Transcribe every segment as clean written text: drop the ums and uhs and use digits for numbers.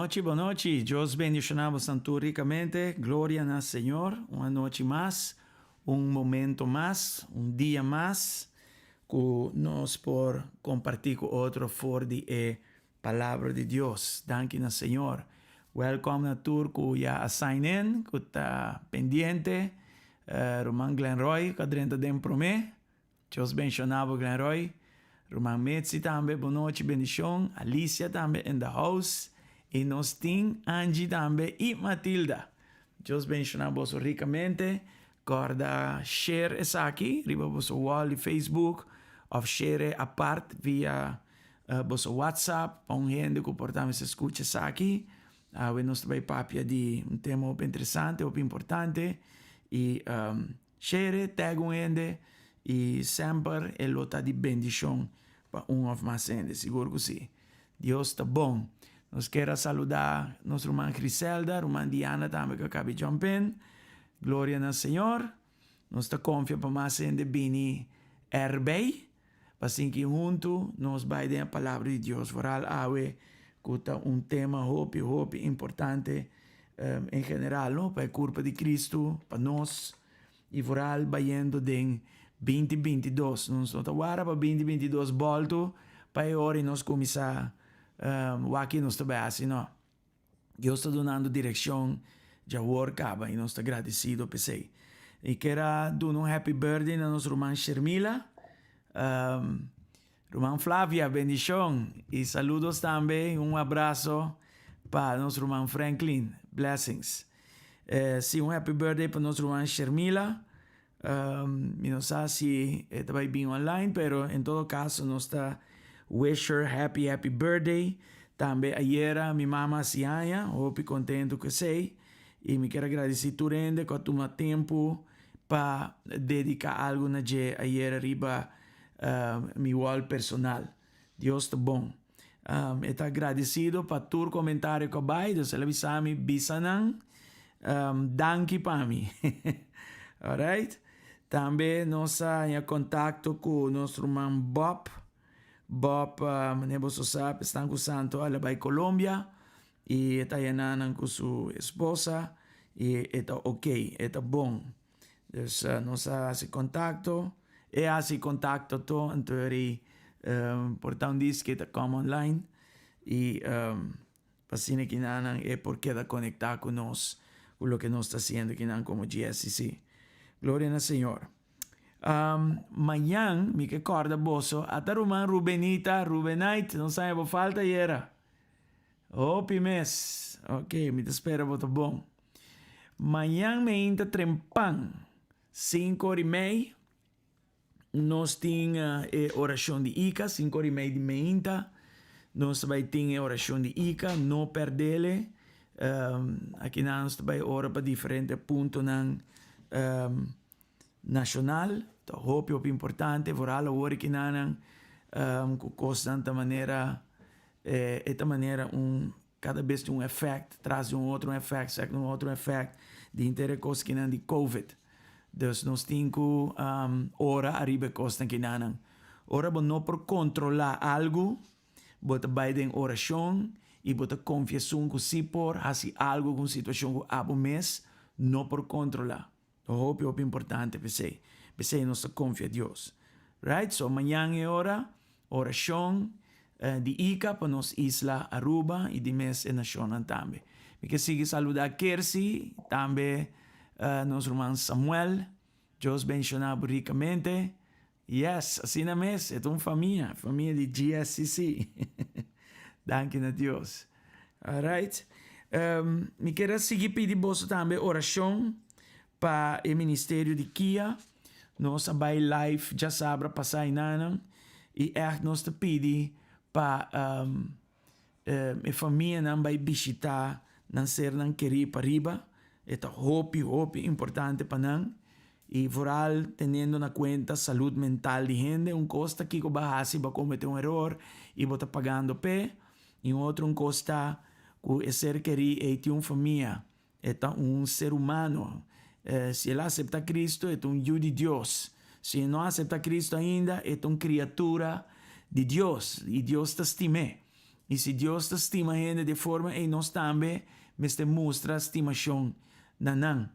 nochi, bon nochi. Dios bendiciona boso tur ricamente. Gloria na Señor. Un anochi mas, un momento mas, un dia mas cu nos por comparti cu otro for di e Palabra di Dios. Danki na Señor. Welcome na tur cu ya a sign in, cu ta pendiente. Ruman Glenroy cu a drenta den prome. Dios bendiciona bo, Glenroy. Ruman Mitzi tambe, bon nochi, bendicion. Alicia tambe in the house. Y nos tin Angie tambe y Matilda. Dios bendiciona boso ricamente. Corda share esaki riba boso wall di Facebook of share apart via boso WhatsApp pa un hende cu por tambe sa scucha esaki. Awe nos ta bay papia di un tema hopi interesante, hopi importante y share, tag un hende y semper e lo ta di bendicion pa un of mas hende, sigur cu si. Dios ta bon. Nos kier a saluda nos ruman Griselda, ruman Diana tambe cu a cabi jump in. Gloria na Señor. Nos ta confia pa mas hende bini erbij, pa sinki hunto nos bay den e palabra di Dios. Vooral awe cu ta un tema hopi, hopi importante en general, no? Pa e curpa di Cristo, pa nos, y vooral bayendo den 2022. Nos no ta wara pa 2022 bolto, pa e ora nos cuminsa wak nos ta bay haci, no. Dios ta dunando direccion ya awor caba y nos ta agradecido p'esey. Y kier a duna un happy birthday na nos ruman Shermila. Ruman Flavia, bendicion. Y saludos tambe, un abrazo pa nos ruman Franklin. Blessings. Si, un happy birthday pa nos ruman Shermila. Mi no sa si e ta bay bin online, pero en todo caso nos ta wish her happy, happy birthday. Tambe ayera mi mama haci aña, hopi contento cu esey. Y mi kier agradeci tur hende cu a tuma tempo pa dedica algo na dje ayera riba mi wall personal. Dios ta bon. E ta agradecido pa tur comentario cu a bay, dus el a bisa mi, bisa nan, danki pa mi. Alright. Tambe nos a haña contacto cu nos ruman Bob. Bob, manera boso sa, esnan cu Santo a bay Colombia y e ta yena nan cu su esposa y e ta ok, e ta bon. Dus nos a haci contacto, e a haci contacto to, anto eri por ta un dis cu ta come online y pa asina kinan e por keda conecta cu nos, cu loke nos ta haciendo kinan como GSCC. Gloria na Señor. Mañan mi ke corda boso, ata ruman Rubenita, Rubenite, no sabe bo falta ayera. Hopi mes. Ok, mi ta spera bo ta bon. Mañan meinta trempan, 5:30, nos tin e oracion di Ica, 5:30 di meinta, nos ta bay tin e oracion di Ica, no perdele. Aki nan nos ta bay ora pa diferente puntonan nacional, ta hopi, hopi importante, vooral awor aki nan cu cosnan ta manera, e ta manera un cada bes tin un effect tras di un otro effect, tras di un otro effect, di henter e cos kinan di COVID. Dus nos tin cu ora ariba e cosnan kinanan. Ora bo no por controla algo, bo ta bay den oracion y bo ta confia esun cu si por haci algo cu un situacion cu abo mes no por controla. Hopi, hopi importante p'esey. P'esey nos ta confia Dios. Right? So mañan e ora, oracion di Ica pa nos isla Aruba y di mes e nacionnan tambe. Mi ke sigui saluda Kersi, tambe nos ruman Samuel. Dios bendiciona bo ricamente. Yes, asina mes, e ta un famia, famia di GSCC. Danki na Dios. Alright. Mi kier a sigui pidi boso tambe oracion pa e ministerio di Kia. Nos a bay live djasabra pasa enanan y echt nos ta pidi pa e famianan bay bishita nan sernan keri pariba. E ta hopi, hopi importante pa nan y vooral teniendo na cuenta salud mental di hende. Un cos ta kico bo a haci, bo a comete un eror y bo ta pagando p'e. Y un otro un cos ta cu e ser keri ey tin un famia, e ta un ser humano. Si el a acepta Cristo e ta un yu di Dios. Si e no a acepta Cristo ainda e ta un criatura di Dios y Dios ta stim'e. I si Dios ta stima hende di e forma ei, nos tambe mester mustra stimashon na nan.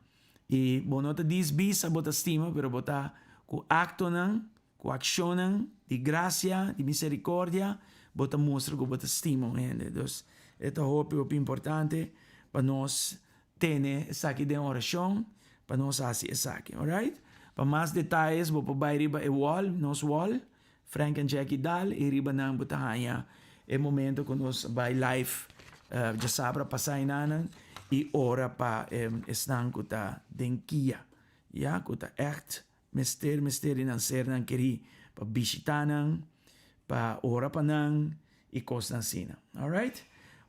I bo no ta dis bisa bo ta stima, pero bo ta ku aktonan, ku akshonnan di grasia, di miserikordia, bo ta mustra ku bo ta stima un hende. Dus, e ta hopi, hopi importante pa nos tene esaki den orashon, pa nos hasi esaki. Alright? Pa mas detayes bo por bai riba e wall, nos wall, Frank and Jackie Daal y riba nan bo ta haña e momento cu nos bai live djasabra pasa enanan y ora pa esnan cu ta den kia, ya, cu ta echt mester mester di nan sernan keri pa bishita nan, pa ora pa nan y cosnan asina. Alright?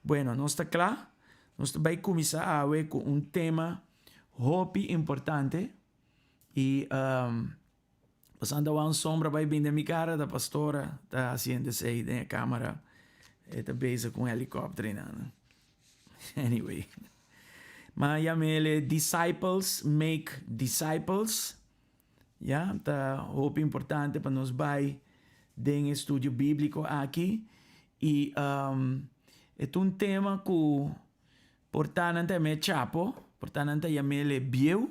Bueno, nos ta cla, nos ta bai cuminsa awe cu un tema hopi importante y. Pasando awa un sombra bai bin den mi cara ta pastora ta haciendo esey den e camara e ta bezig cu un helicopter y nan. Anyway. Ma yamele disciples make disciples. Ya, ta hopi importante pa nos bai den e studio biblico aki y um, e ta un tema cu Por ta nan ta yam'é Chapo, por ta nan ta yam'é Bieu,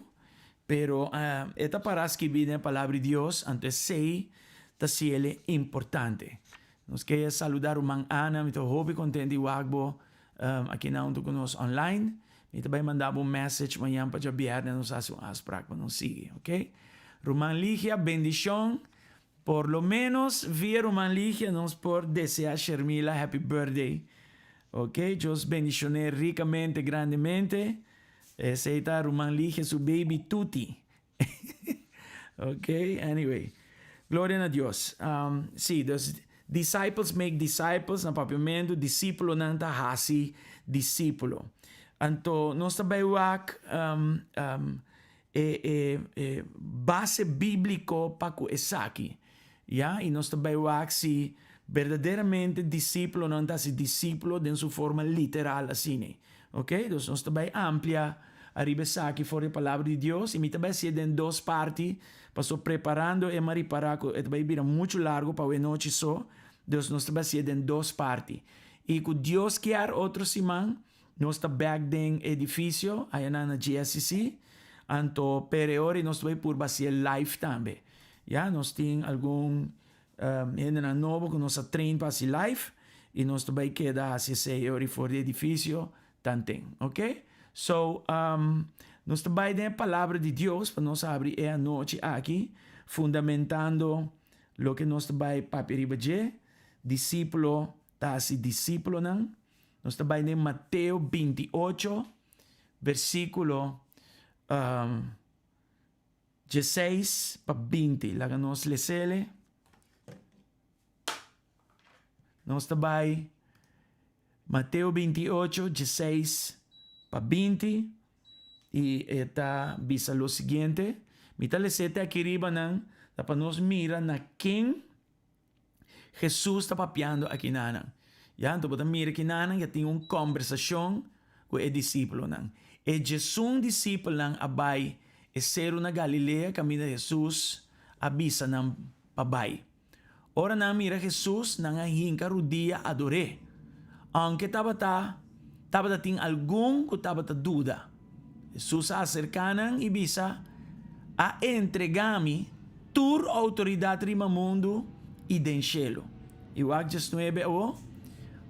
pero e ta pará skibí den e Palabra di Dios, anto esei ta siele importante. Nos ke saludá ruman Ana, mi ta hopi kontent di wak bo akinan huntu ku nos online. Mi ta bai manda bo un message mañan pa djabièrnè nos hasi un afsprak pa nos sigui, ok. Ruman Ligia, bendishon. Por lo menos via ruman Ligia nos por desea Shermila happy birthday ok Dios bendicion'e ricamente grandemente esey ta ruman Ligia su baby Tuti ok anyway gloria na Dios si dus disciples make disciples na papiamento discipulonan ta haci discipulo anto nos ta bay wak E e e base bíbliko pa ku esaki, ya, i nos ta bai wak si berdaderamente disípulonan ta hasi disípulo den su forma literal asina. Oke, dus nos ta bai amplia ariba esaki for di e Palabra di Dios, i mi ta bai hasié den dos parti, pasobra preparando e m'a ripará ku e ta bai bira muchu largu pa awe nochi so, dus nos ta bai hasié den dos parti. I ku Dios kier otro siman Nos ta bek den edifisio ayanan na GSCC, anto pere ora nos ta bai purba hacié live tambe. Ya, nos tin algun hendenan nobo cu nos a train pa haci live y nos ta bai keda haci esey e ora for di edifisio tanten. Ok? So, nos ta bai den e Palabra di Dios pa nos habri e anochi aki fundamentando loke nos ta bai papia riba dje, Discipulo ta haci discipulonan. Nos ta bai den Mateo 28, versíkulo um, 16 pa 20. Laga nos lesele. Nos ta bai Mateo 28, 16 pa 20. I e ta bisa lo siguiente. Mi ta lesete aki riba nan, ta pa nos mira na ken Hesus ta papiando aki nanan. Ya, anto bo ta mira ki nanan ya tin un kòmbersashon ku e disípulonan. E djesun disipelnan a bai e seru na Galilea kaminda Hesus a bisa nan pa bai. Ora nan a mira Hesus, nan a hinka rudia ador'é. Ounke tabata tabata tin algun ku tabata duda. Hesus a aserká nan i bisa, A entregá mi tur outoridat riba mundu i den shelu. I wak diesnuebe awó,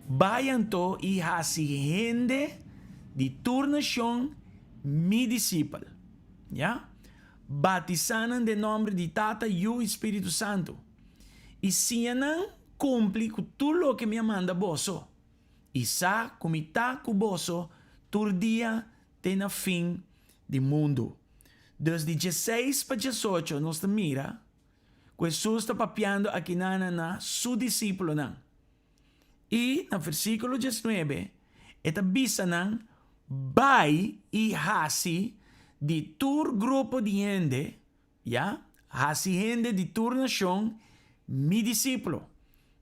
Bai anto i hasi hende di tur nashon mi disipel. Ya. Batisá nan den nòmber di Tata, Yu i Spiritu Santu, i siña nan kumpli ku tur loke mi a manda boso. I sa ku mi ta ku boso tur dia te na fin di mundu. Dus di dieseis pa diesocho nos ta mira ku Hesus ta papiando akinana na su disípulonan. I na versíkulo diesnuebe e ta bisa nan bai i hasi di tur grupo di hende, Ya, hasi hende di tur nashon mi disípulo.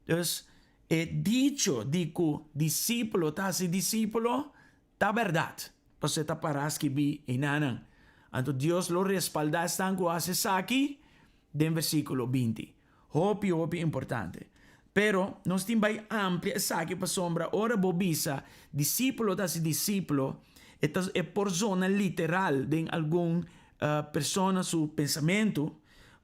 Dus, e dicho di ku disípulo ta hasi disípulo ta bèrdat, pasobra e ta pará skibí einanan. Anto Dios lo respaldá esnan ku hasi esaki den versíkulo 20. Hopi, hopi importante. Pero nos tin bai amplia esaki pasobra ora bo bisa disípulo ta hasi disípulo, e ta e por zona literal den algun persona su pensamentu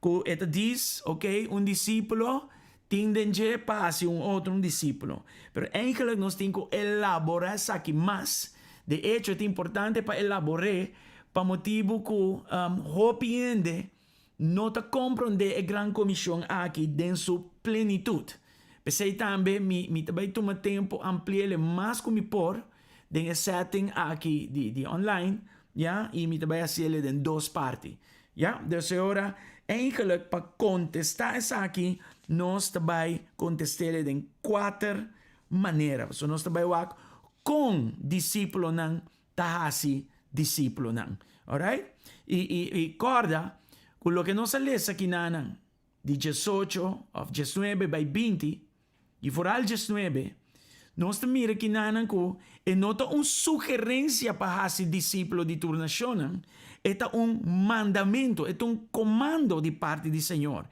ku e ta dis, ok, un disípulo tin den dje pa hasi un otro un disípulo. Pero eigenlijk nos tin ku elaborá esaki mas. De echo e ta importante pa elabor'é pa motibu ku hopi hende no ta komprondé e Gran Komishon aki den su plenitut. P'esei tambe mi mi ta bai tuma tempu ampli'el e mas ku mi por den e setting aki di di online, ya, i mi ta bai hasiel den dos parti, ya. Dus e ora eigenlijk pa kontestá esaki nos ta bai kontest'el den kuater manera. Pasobra nos ta bai wak kon disípulonan ta hasi disípulonan. Alright? I, i, i kòrda ku loke nos a lesa kinanan di diesocho òf diesnuebe bai 20, i foral 19, nos ta mira kinanan ku e no ta un sugerensia pa hasi disípulo di tur nashonnan, e ta un mandamentu, e ta un komando di parti di Señor.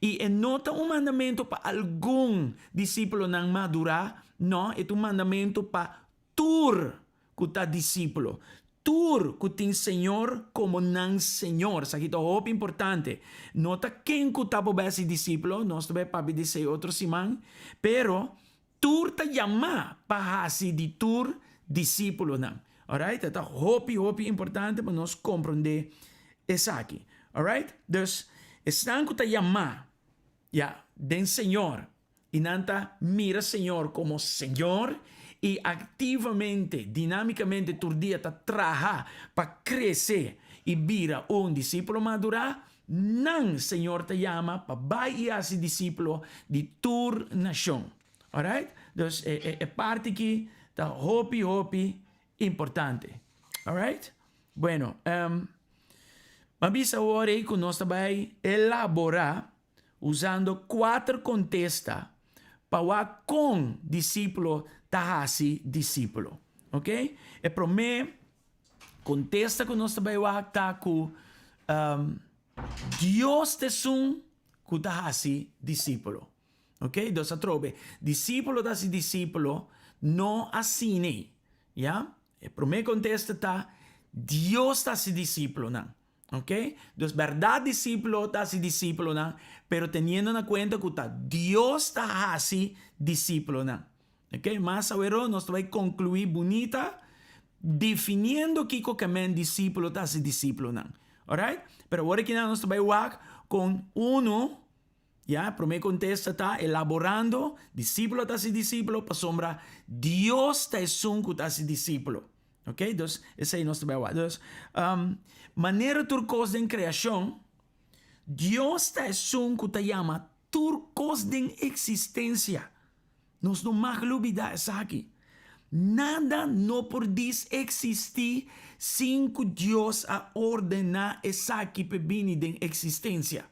I e no ta un mandamentu pa algun disípulonan madurá, no, e ta un mandamentu pa tur ku ta disípulo, tur ku tin Señor komo nan Señor. Esaki ta hopi importante. No ta ken ku ta por bai hasi disípulo, nos ta bai papia di esei otro siman, pero tur ta yamá pa hasi di tur disípulonan. Alright, e ta hopi hopi importante pa nos komprondé esaki. Alright, dus esnan ku ta yamá, ya, den Señor, I nan ta mira Señor komo Señor i aktivamente, dinámikamente tur dia ta traha pa krese i bira un disípulo madurá, nan Señor ta yama pa bai i hasi disípulo di tur nashon. Alright? Dus e e parti aki ta hopi hopi importante. Alright? Bueno, m'a bisa awor ei ku nos ta bai elaborá usando kuater kontesta pa wak kon disípulo ta hasi disípulo. Ok? E promé kontesta ku nos ta bai wak ta ku Dios ta esun ku ta hasi disípulo. Ok? Dus atrobe, disípulo ta hasi disípulo no asina. Ya? E promé kontesta ta Dios ta hasi disípulonan. Ok? Dus bèrdat disípulo ta hasi disípulonan, pero teniendo na kuenta ku ta Dios ta hasi disípulonan. Ok? Mas aweró nos ta bai konkluí bunita definiendo kiko ke men disípulo ta hasi disípulonan. Alright? Pero awor aki nan nos ta bai wak kon unu, ya, promé kontesta ta elaborando, disípulo ta hasi disípulo pasobra Dios ta esun ku ta hasi disípulo. Ok, dus esei nos ta bai wak. Dus, manera tur kos den kreashon, Dios ta esun ku ta yama tur kos den eksistensia. Nos no mag lubidá esaki. Nada no por dis eksistí sin ku Dios a ordená esaki p'e bini den eksistensia.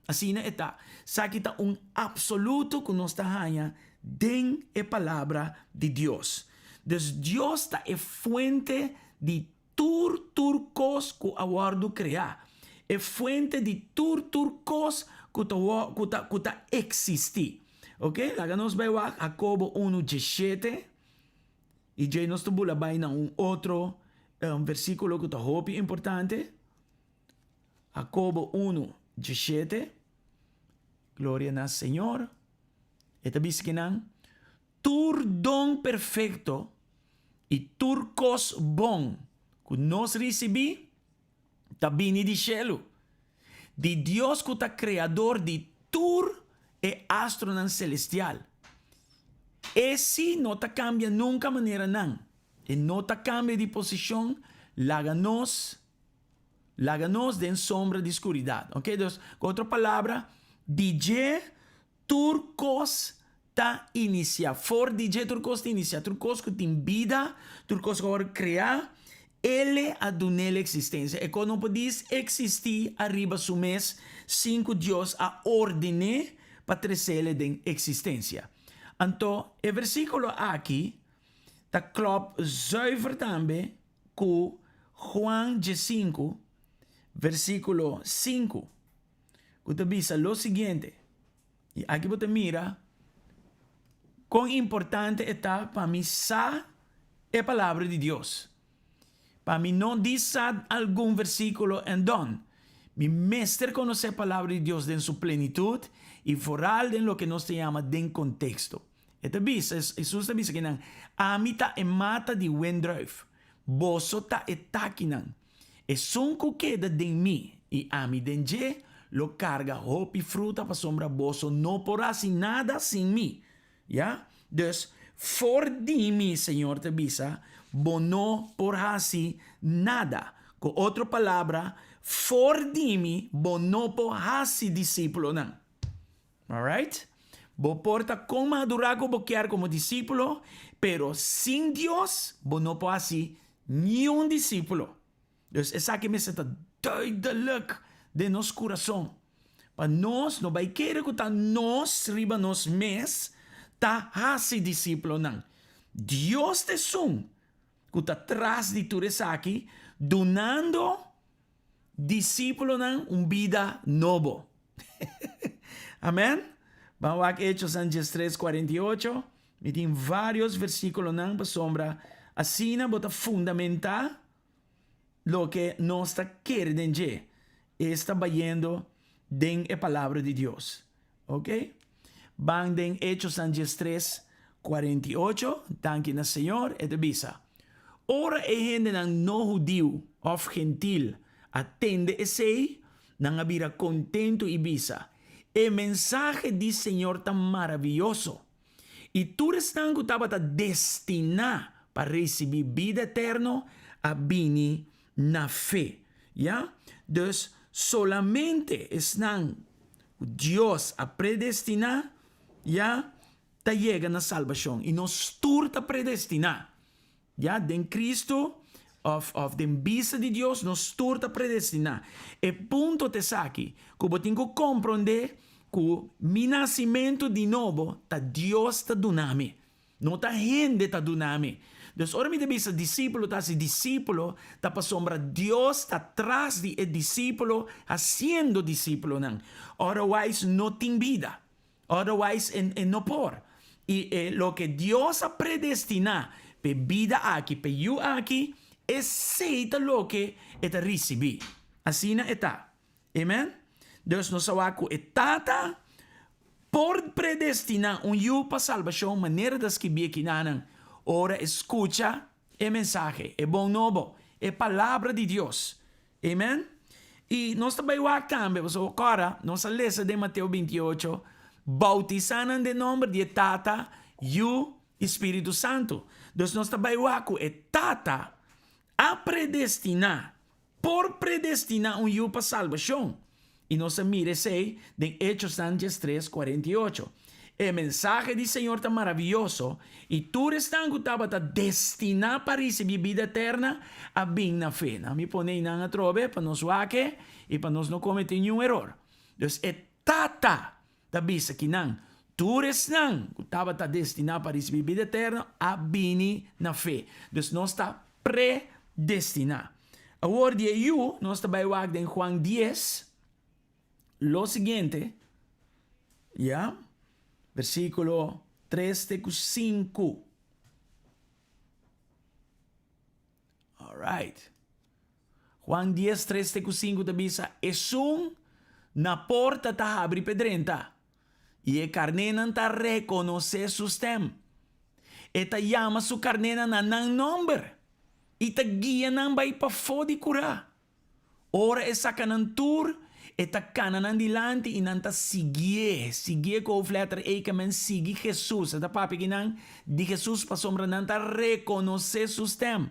Asina e ta. Esaki ta un absoluto ku nos ta haña den e Palabra di Dios. Dus Dios ta e fuente di tur tur kos ku a wòrdu kreá, e fuente di tur tur kos ku ta ku ta ku ta eksistí. Oke, laga nos bai wak Hakobo unu 17 i djei nos ta bula bai na un otro versíkulo ku ta hopi importante. Hakobo unu, 17. Gloria na Señor. E ta bisa kinan, Tur don perfekto i tur kos bon ku nos risibí ta bini di shelu, di Dios ku ta Kreador di tur e astronan selestial. E sí no ta kambia nunka manera nan. E no ta kambia di posishon, laga nos Laga nos den sombra di skuridat. Ok, dus ku otro palabra, di dje tur kos ta inisiá. For di dje tur kos ta inisiá. Tur kos ku tin bida, tur kos ku a wòrdu kreá, El a dun'el eksistensia. E kos no por dis eksistí ariba su mes sin ku Dios a orden'é pa tres'el den eksistensia. Anto e versíkulo aki ta klòp zuiver tambe ku Juan 15, versíkulo 5, ku ta bisa lo siguiente, i aki bo ta mira. Kon importante e ta pa mi sa e Palabra di Dios. Pa mi no di sa algun versíkulo en dòn. Mi mester konosé Palabra di Dios den su plenitut i foral den loke nos ta yama den konteksto. E ta bisa, Hesus ta bisa kinan, Ami ta e mata di wendrùif, boso ta e takinan. Esun ku keda den mi i ami den dje lo karga hopi fruta pasobra boso no por hasi nada sin mi. Ya? Dus, for di mi, Señor ta bisa, bo no por hasi nada. Ku otro palabra, for di mi bo no por hasi disípulonan. Alright? Bo por ta kon madurá ku bo kier komo disípulo, pero sin Dios bo no por hasi niun disípulo. Dus esaki mester ta duidelijk den nos kurason, pa nos no bai kere ku ta nos riba nos mes ta hasi disípulonan. Dios ta esun ku ta tras di tur esaki, dunando disípulonan un bida nobo. Amen? Ban wak Hechosnan diestres, 48. Mi tin vários versíkulonan pasobra asina bo ta fundamentá loke nos ta kere den dje. Esta bayendo den e Palabra di Dios. Ok? Ban den Hechosnan diestres, 48. Danki na Señor. E ta bisa, Ora e hendenan no hudiu òf gentil a tende esei, Nan a bira kontentu i bisa, E mensahe di Señor ta maravioso! I tur esnan ku tabata destiná pa risibí bida eterno a bini na fe. Ya? Dus, solamente esnan ku Dios a predestiná, ya, ta yega na salbashon. I nos tur ta predestiná. Ya, den Cristo, of, of den bista di Dios, nos tur ta predestiná. E punto ta esaki, ku bo tin ku komprondé ku mi nasimentu di nobo ta Dios ta duna mi, no ta hende ta duna mi. Dus ora mi ta bisa disípulo ta hasi disípulo, ta pasobra Dios ta tras di e disípulo hasiendo disípulonan. Otherwise no tin bida. Otherwise e e no por. I e loke Dios a predestiná p'e bida aki, p'e yu aki, esei ta loke e ta risibí. Asina e ta. Amen? Dus nos a wak ku e Tata por predestiná un yu pa salbashon manera ta skibí akinanan ora e skucha e mensahe, e bon nobo, e Palabra di Dios. Amen. I nos ta bai wak tambe, pasobra kòrda, nos a lesa den Mateo 28, boutisá nan den nòmber di e Tata, Yu i Spiritu Santu. Dus nos ta bai wak ku e Tata a predestiná, por predestiná un yu pa salbashon. I nos a mira esei den Echosnan 13, 48. E mensahe di Señor ta maravioso, i tur esnan ku tabata destiná pa risibí bida eterna a bin na fe. Na mi pone einan atrobe pa nos wak e i pa nos no kometé niun eror. Dus e Tata ta bisa ki nan, tur esnan ku tabata destiná pa risibí bida eterna a bini na fe. Dus nos ta predestiná. Awor di e yu nos ta bai wak den Juan dies. Lo siguiente, ya, versíkulo tres te ku sinku. Alright. Juan dies, tres te ku sinku ta bisa, Esun na porta ta habri p'e drenta, i e karnénan ta rekonosé su stèm. E ta yama su karnénan na nan nòmber i ta guia nan bai pafó di kurá. Ora e saka nan tur, e ta kana nan dilanti i nan ta siguié, siguié ku hoofdletter E ke men sigui Hesus. E ta papia ki nan di Hesus pasobra nan ta rekonosé su stèm.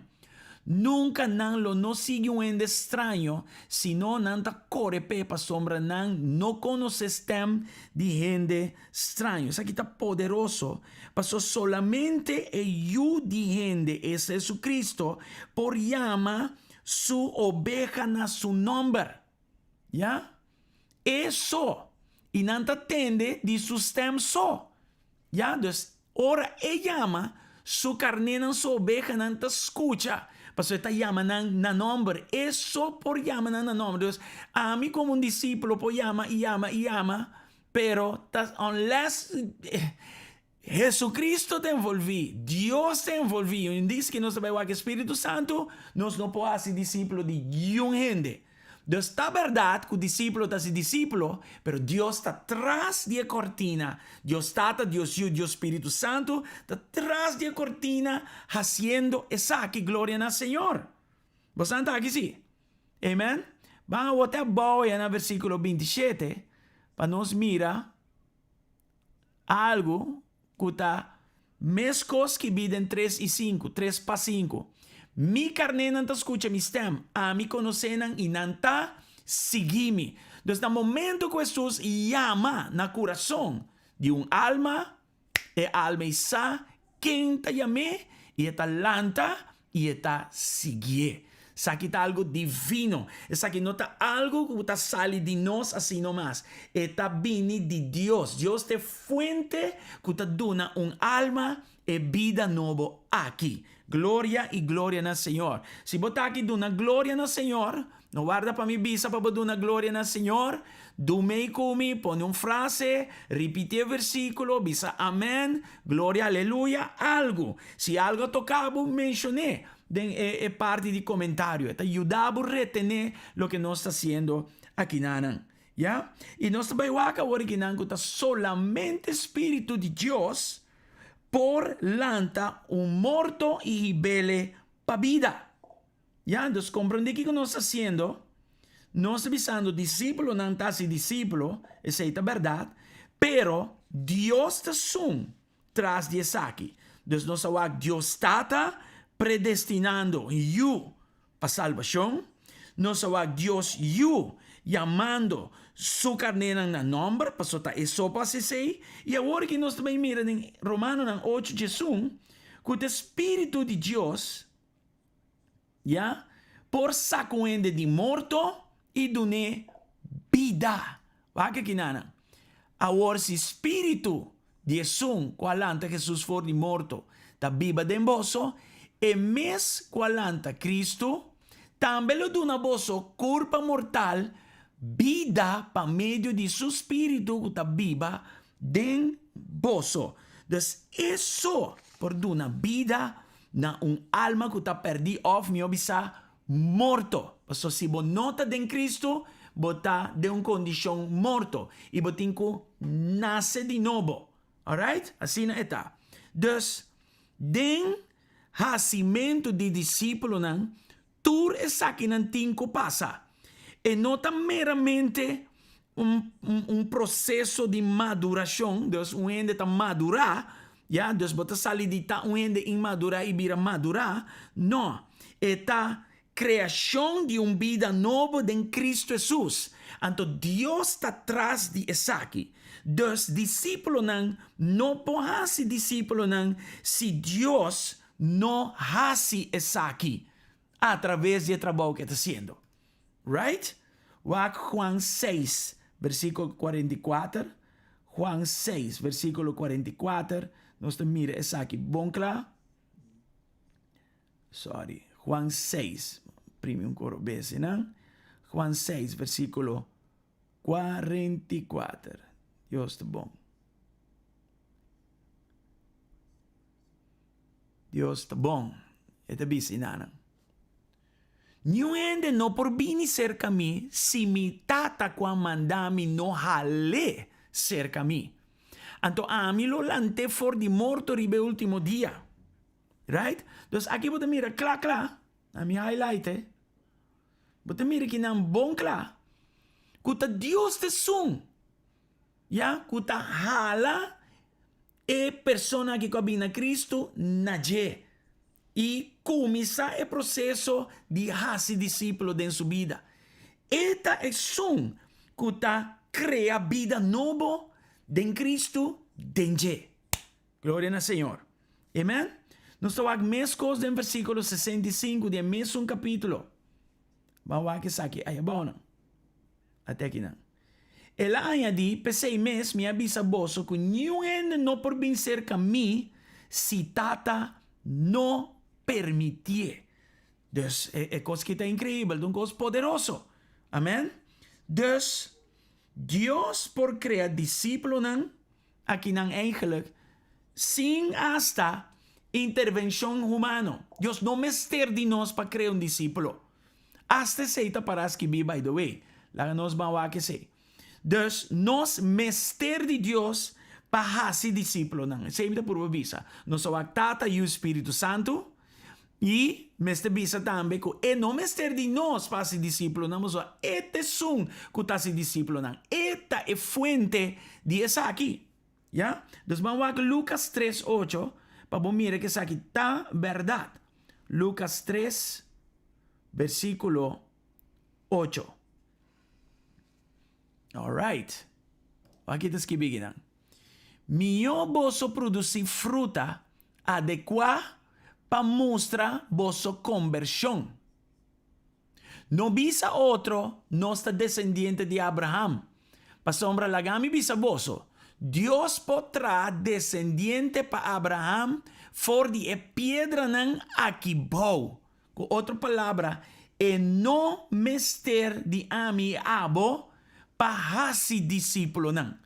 Nunka nan lo no sigui un hende straño, sino nan ta kore p'e pasobra nan no konosé stèm di hende straño. Esaki ta poderoso, pasobra solamente e Yu di hende, esta Jesucristo, por yama Su obeha na su nomber. Ya? E so. I nan ta tende di su stem so. Ya? Dus, ora e yama, su karnénan, su obehanan ta skucha, pasobra e ta yama nan na nomber. E so por yama nan na nomber. Dus, ami komo un disípulo por yama i yama i yama, pero ta unless. Jesucristo ta envolví, Dios ta envolví, i un dis ku nos ta bai wak e Spiritu Santu, nos no por hasi disípulo di niun hende. Dus ta bèrdat ku disípulo ta hasi disípulo, pero Dios ta tras di e kòrtina. Dios Tata, Dios Yu, Dios Spiritu Santu ta tras di e kòrtina hasiendo esaki. Gloria na Señor! Bosan ta aki si? Amen? Ban awor te abou ya na versíkulo 27 pa nos mira Algu ku ta meskos skibí den tres i sinku, tres pa sinku, Mi karnénan ta skucha mi stèm, ami konosé nan i nan ta sigui mi. Dus na momentu ku Hesus yama na kurason di un alma, e alma ei sa ken ta yam'é i e ta lanta i e ta siguié. Esaki ta algu divino. Esaki no ta algu ku ta sali di nos asina nomas. E ta bini di Dios. Dios ta e fuente ku ta duna un alma e bida nobo aki. Gloria i gloria na Señor. Si bo ta aki duna gloria na Señor, no warda pa mi bisa pa bo duna gloria na Señor. Dumei ku mi, pone un frase, ripiti e versíkulo, bisa amèn, gloria, aleluya, algu. Si algu a toka bo, menshon'é den e parti di komentario. E ta yuda bo retené loke nos ta hasiendo akinanan. Ya? I nos ta bai wak awor akinan ku ta solamente spiritu di Dios por lanta un morto i hib'é pa bida. Ya, entonces comprende kiko nos ta haciendo. Nos ta bisando disípulonan ta hasi disípulo, esei ta bèrdat, pero Dios ta esun tras di esaki. Dus nos a wak Dios Tata predestinando Yu pa salbashon, nos a wak Dios Yu yamando Su karnénan na nòmber, pasobra ta E so por hasi esei, i awor aki nos ta bai mira den Romanonan ocho diesun ku ta e Spiritu di Dios, Ya, por saca un hende di morto y dun'é bida. Wak aki nana. Awor si spiritu di esun cu a lanta Jesus for di morto ta biba den boso, e mes cu a lanta Cristo tambe lo duna boso curpa mortal bida pa medio di su spiritu cu ta biba den boso. Dus e so por duna bida na un alma ku ta pèrdí òf, mihó bisá, morto. Pasobra si bo no ta den Kristu, bo ta den un kondishon morto i bo tin ku nase di nobo. Alright? Asina e ta. Dus, den hasimentu di disípulonan, Tur esakinan tin ku pasa. E no ta meramente un un proseso di madurashon, dus un hende ta madurá, ya, dus bo ta sali di ta un hende inmadurá i bira madurá, no, e ta kreashon di un bida nobo den Kristu Hesus. Anto Dios ta tras di esaki. Dus disípulonan no por hasi disípulonan si Dios No hasi esaki a traves di e trabou ku e ta hasiendo. Right? Wak Juan seis, versíkulo 44. Juan seis, versíkulo 44. Nos ta mira esaki bon kla. Sorry. Juan seis. Primi un koro bes einan. Juan seis, versíkulo 44. Dios ta bon. Dios ta bon, e ta bisa inanan. Niun hende no por bini serka mi si mi Tata ku a manda mi no hal'é serka mi. Anto ami lo lant'é for di morto riba e último dia. Right? Dus aki bo ta mira kla kla, ami highlight e, bo ta mira kinan bon kla ku ta Dios ta esun ya ku ta hala E persona aki ku a bin na Kristu na dje i kuminsá e proseso di hasi disípulo den su bida. E ta esun ku ta krea bida nobo den Kristu den dje. Gloria na Señor. Amen. Nos ta wak meskos den versíkulo 65 di e mesun kapítulo. Ban wak esaki ayabounan. Ate akinan. El a añadí, P'esei mes mi a bisa boso ku niun hende no por bin serka mi si Tata no permitié. Dus, e kos aki ta inkreibel, ta un kos poderoso. Amèn. Dus, Dios por krea disípulonan, akinan eigenlijk. Sin asta intervenshon humano. Dios no mester di nos pa krea un disípulo. Asta esei ta pará skibí, by the way. Laga nos ban wak esei. Dus, nos mester di Dios pa hasi disípulonan. Esei mi ta purba bisa. Nos a wak Tata, Yu, Spiritu Santu. I mester bisa tambe ku e no mester di nos pa hasi disípulonan, pasobra e ta esun ku ta hasi disípulonan. E ta e fuente di esaki. Ya? Dus ban wak Lukas tres ocho pa bo mira ku esaki ta bèrdat. Lukas tres, versíkulo ocho. Alright. Wak ki ta skibi akinan. Mihó boso produsí fruta adekuá pa mustra boso kombershon. No bisa otro, Nos ta desendiente di Abraham. Pasobra laga mi bisa boso, Dios por traha desendiente pa Abraham for di e piedranan aki bou. Ku otro palabra, e no mester di ami i abo pa hasi disípulonan.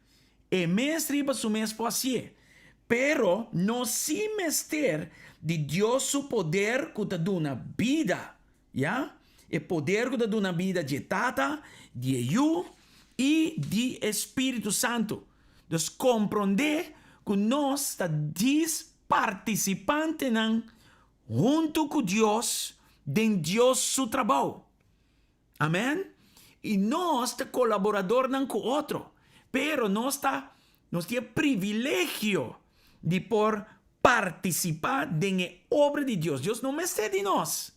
E mes riba su mes por hasié. Pero nos sí mester di Dios su poder ku ta duna bida, ya, e poder ku ta duna bida dje Tata, di e Yu i di e Spiritu Santu. Dus komprondé ku nos ta dis partisipantenan huntu ku Dios den Dios su trabou. Amen. I nos ta kolaboradornan ku otro, pero nos ta nos tin e privilegio di por partisipá den e obra di Dios. Dios no mester di nos,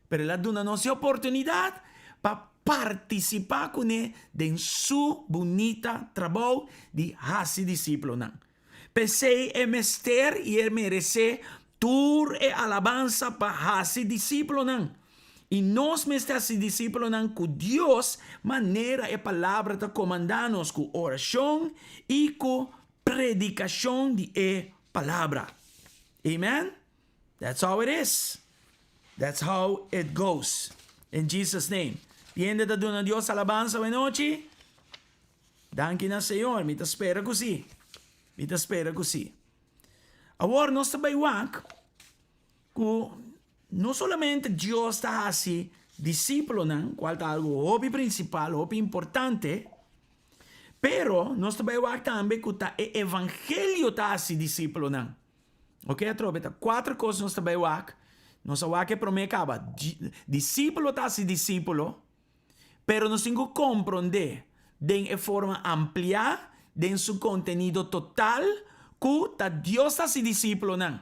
pero el a duna nos e oportunidat pa partisipá kuné den su bunita trabou di hasi disipelnan. P'esei e mester i e meresé tur e alabansa pa hasi disípulonan. I nos mester hasi disípulonan ku Dios manera e Palabra ta komandá nos, ku orashon i ku predikashon di e Palabra. Amen? That's how it is. That's how it goes. In Jesus name. Tin hende ta duna Dios alabansa awenochi? Danki na Señor, mi ta spera ku si. Mi ta spera ku si. Awor nos ta bai wak ku no solamente Dios ta hasi disípulonan, kual ta algu hopi prinsipal, hopi importante, pero nos ta bai wak tambe ku ta e evangelio ta hasi disípulonan. Oke, atrobe ta kuater kos nos ta bai wak. Nos a wak e promé kaba. Disípulo ta hasi disípulo. Pero nos tin ku komprondé den e forma ampliá, den su kontenido total, ku ta Dios ta hasi disípulonan.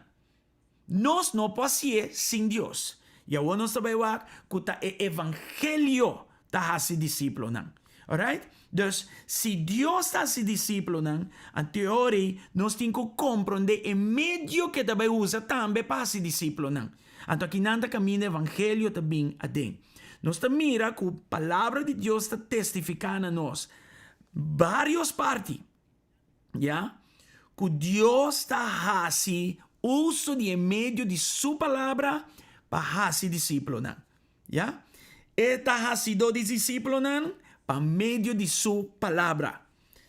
Nos no por hasié sin Dios. I awor nos ta bai wak ku ta e evangelio ta hasi disípulonan. Alright? Dus, si Dios ta hasi disípulonan, anteori nos tin ku komprondé e medio ku e ta bai usa tambe pa hasi disípulonan. Anto akinan ta kaminda evangelio ta bin aden. Nos ta mira ku Palabra di Dios ta testifiká na nos vários parti, ya, ku Dios ta hasi uso di e medio di su Palabra pa hasi disípulonan, ya. E ta hasidó di disípulonan pa medio di su Palabra.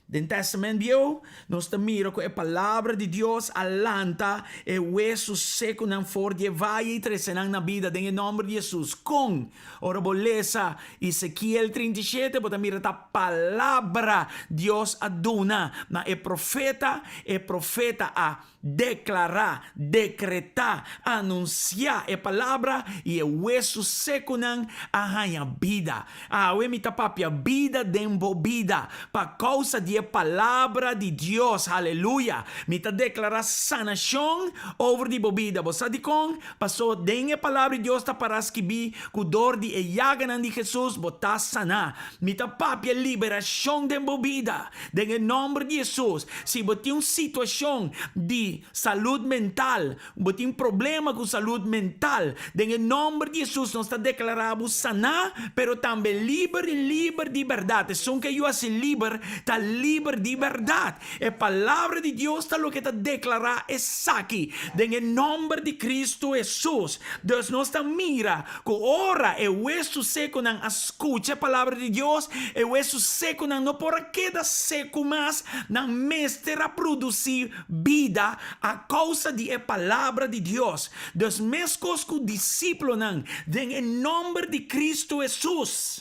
Den Testament Bieu, nos ta mira ku e Palabra di Dios a lanta e wesu sekunan for di e vaye i trese nan na bida den e nòmber di Hesus. Kon? Ora bo lesa Ezekiel 37, bo ta mira ta palabra Dios a duna na e profeta, e profeta a Deklará, dekretá, anunsiá e palabra i e wesu sekunan a haña bida. Awe mi ta papia bida den bo bida pa kousa di e palabra di Dios. Haleluya! Mi ta deklará sanashon over di bo bida. Bo sa dikon? Paso den e palabra di Dios ta pará skibí ku dor di e yaganan di Hesus bo ta saná. Mi ta papia liberashon den bo bida. Den e nòmber di Hesus, si bo tin un situashon di salud mental, bo tin problema ku salud mental, den e nòmber di Hesus nos ta deklará bo saná, pero tambe liber i liber di bèrdat. Esun ke yu hasi liber ta liber di bèrdat. E Palabra di Dios ta loke ta deklará esaki den e nòmber di Kristu Hesus. Dus nos ta mira Ku ora e wesu sekunan a skucha e palabra di Dios, e wesu sekunan no por a keda seku mas, nan mester a produsí bida. A kousa di e palabra di Dios. Dus meskos ku disiplonan den e nòmber di Kristu Hesus.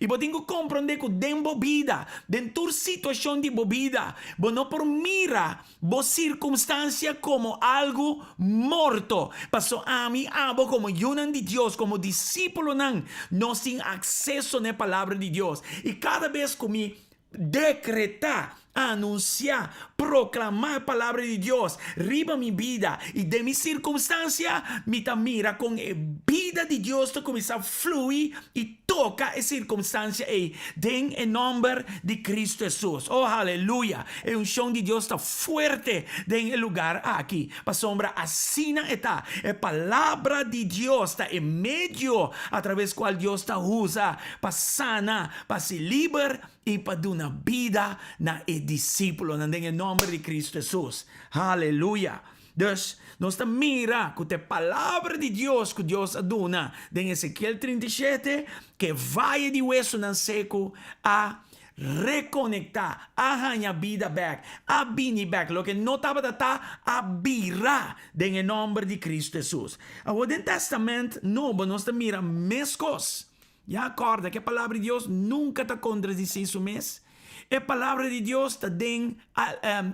I bo tin ku komprondé ku den bo bida, den tur situashon di bo bida, bo no por mira bo sirkumstansia komo algu morto. Paso ami, abo komo yunan di Dios, komo disípulonan, nos tin akseso na e Palabra di Dios. I kada bes ku mi Dekretá, anunsiá, proklamá e Palabra di Dios riba mi bida i den mi sirkumstansia, mi ta mira kon e bida di Dios ta kuminsá flui i toka e sirkumstansia ei den e nòmber di Kristu Hesus. O haleluya! E unshon di Dios ta fuerte den e lugar aki, pasobra asina e ta. E Palabra di Dios ta e medio atraves kual Dios ta usa pa sana, pa hasi liber i pa duna bida na e disípulonan den e nòmber di Kristu Hesus. Haleluya! Dus, nos ta mira ku ta e palabra di Dios ku Dios a duna den Ezekiel 37, ku e vaye di wesunan seku a rekonektá, a haña bida bèk, a bini bèk. Loke no tabata ta, a bira den e nòmber di Kristu Hesus. Awor den Tèstamènt Nobo nos ta mira meskos. Ya kòrda ku e Palabra di Dios nunka ta kontradisí su mes. E Palabra di Dios ta den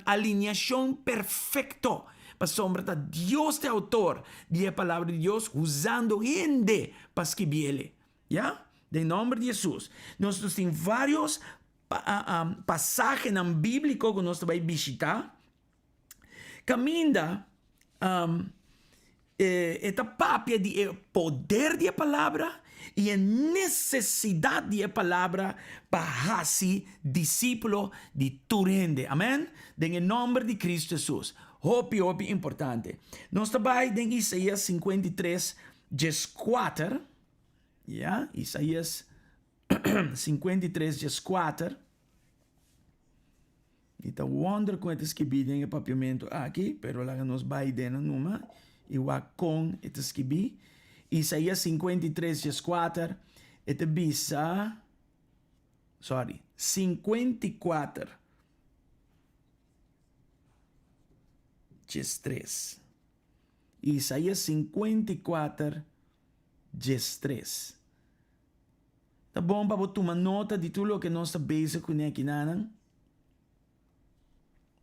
aliniashon perfekto, pasobra ta Dios ta e outor di e Palabra di Dios usando hende pa skibiel. Ya? Den nòmber di Hesus. Nos nos tin vários pasahenan bíbliko ku nos ta bai bishitá. Kaminda e ta papia di e poder di e palabra i e nesesidat di e palabra pa hasi disípulo di tur hende. Amen. Den e nòmber di Kristu Hesus. Hopi, hopi importante. Nos ta bai den Isaías 53, 14. Ya, Isaías 53, 14. Mi ta wonder kon e ta skibí den e papiamentu aki, pero laga nos bai den nan numa i wak kon e ta skibí. Isaías 53 14, e ta bisa, sorry, 54 13. Isaías 54 13. Ta bon pa bo tuma nota di tur loke nos ta bezig kuné akinanan.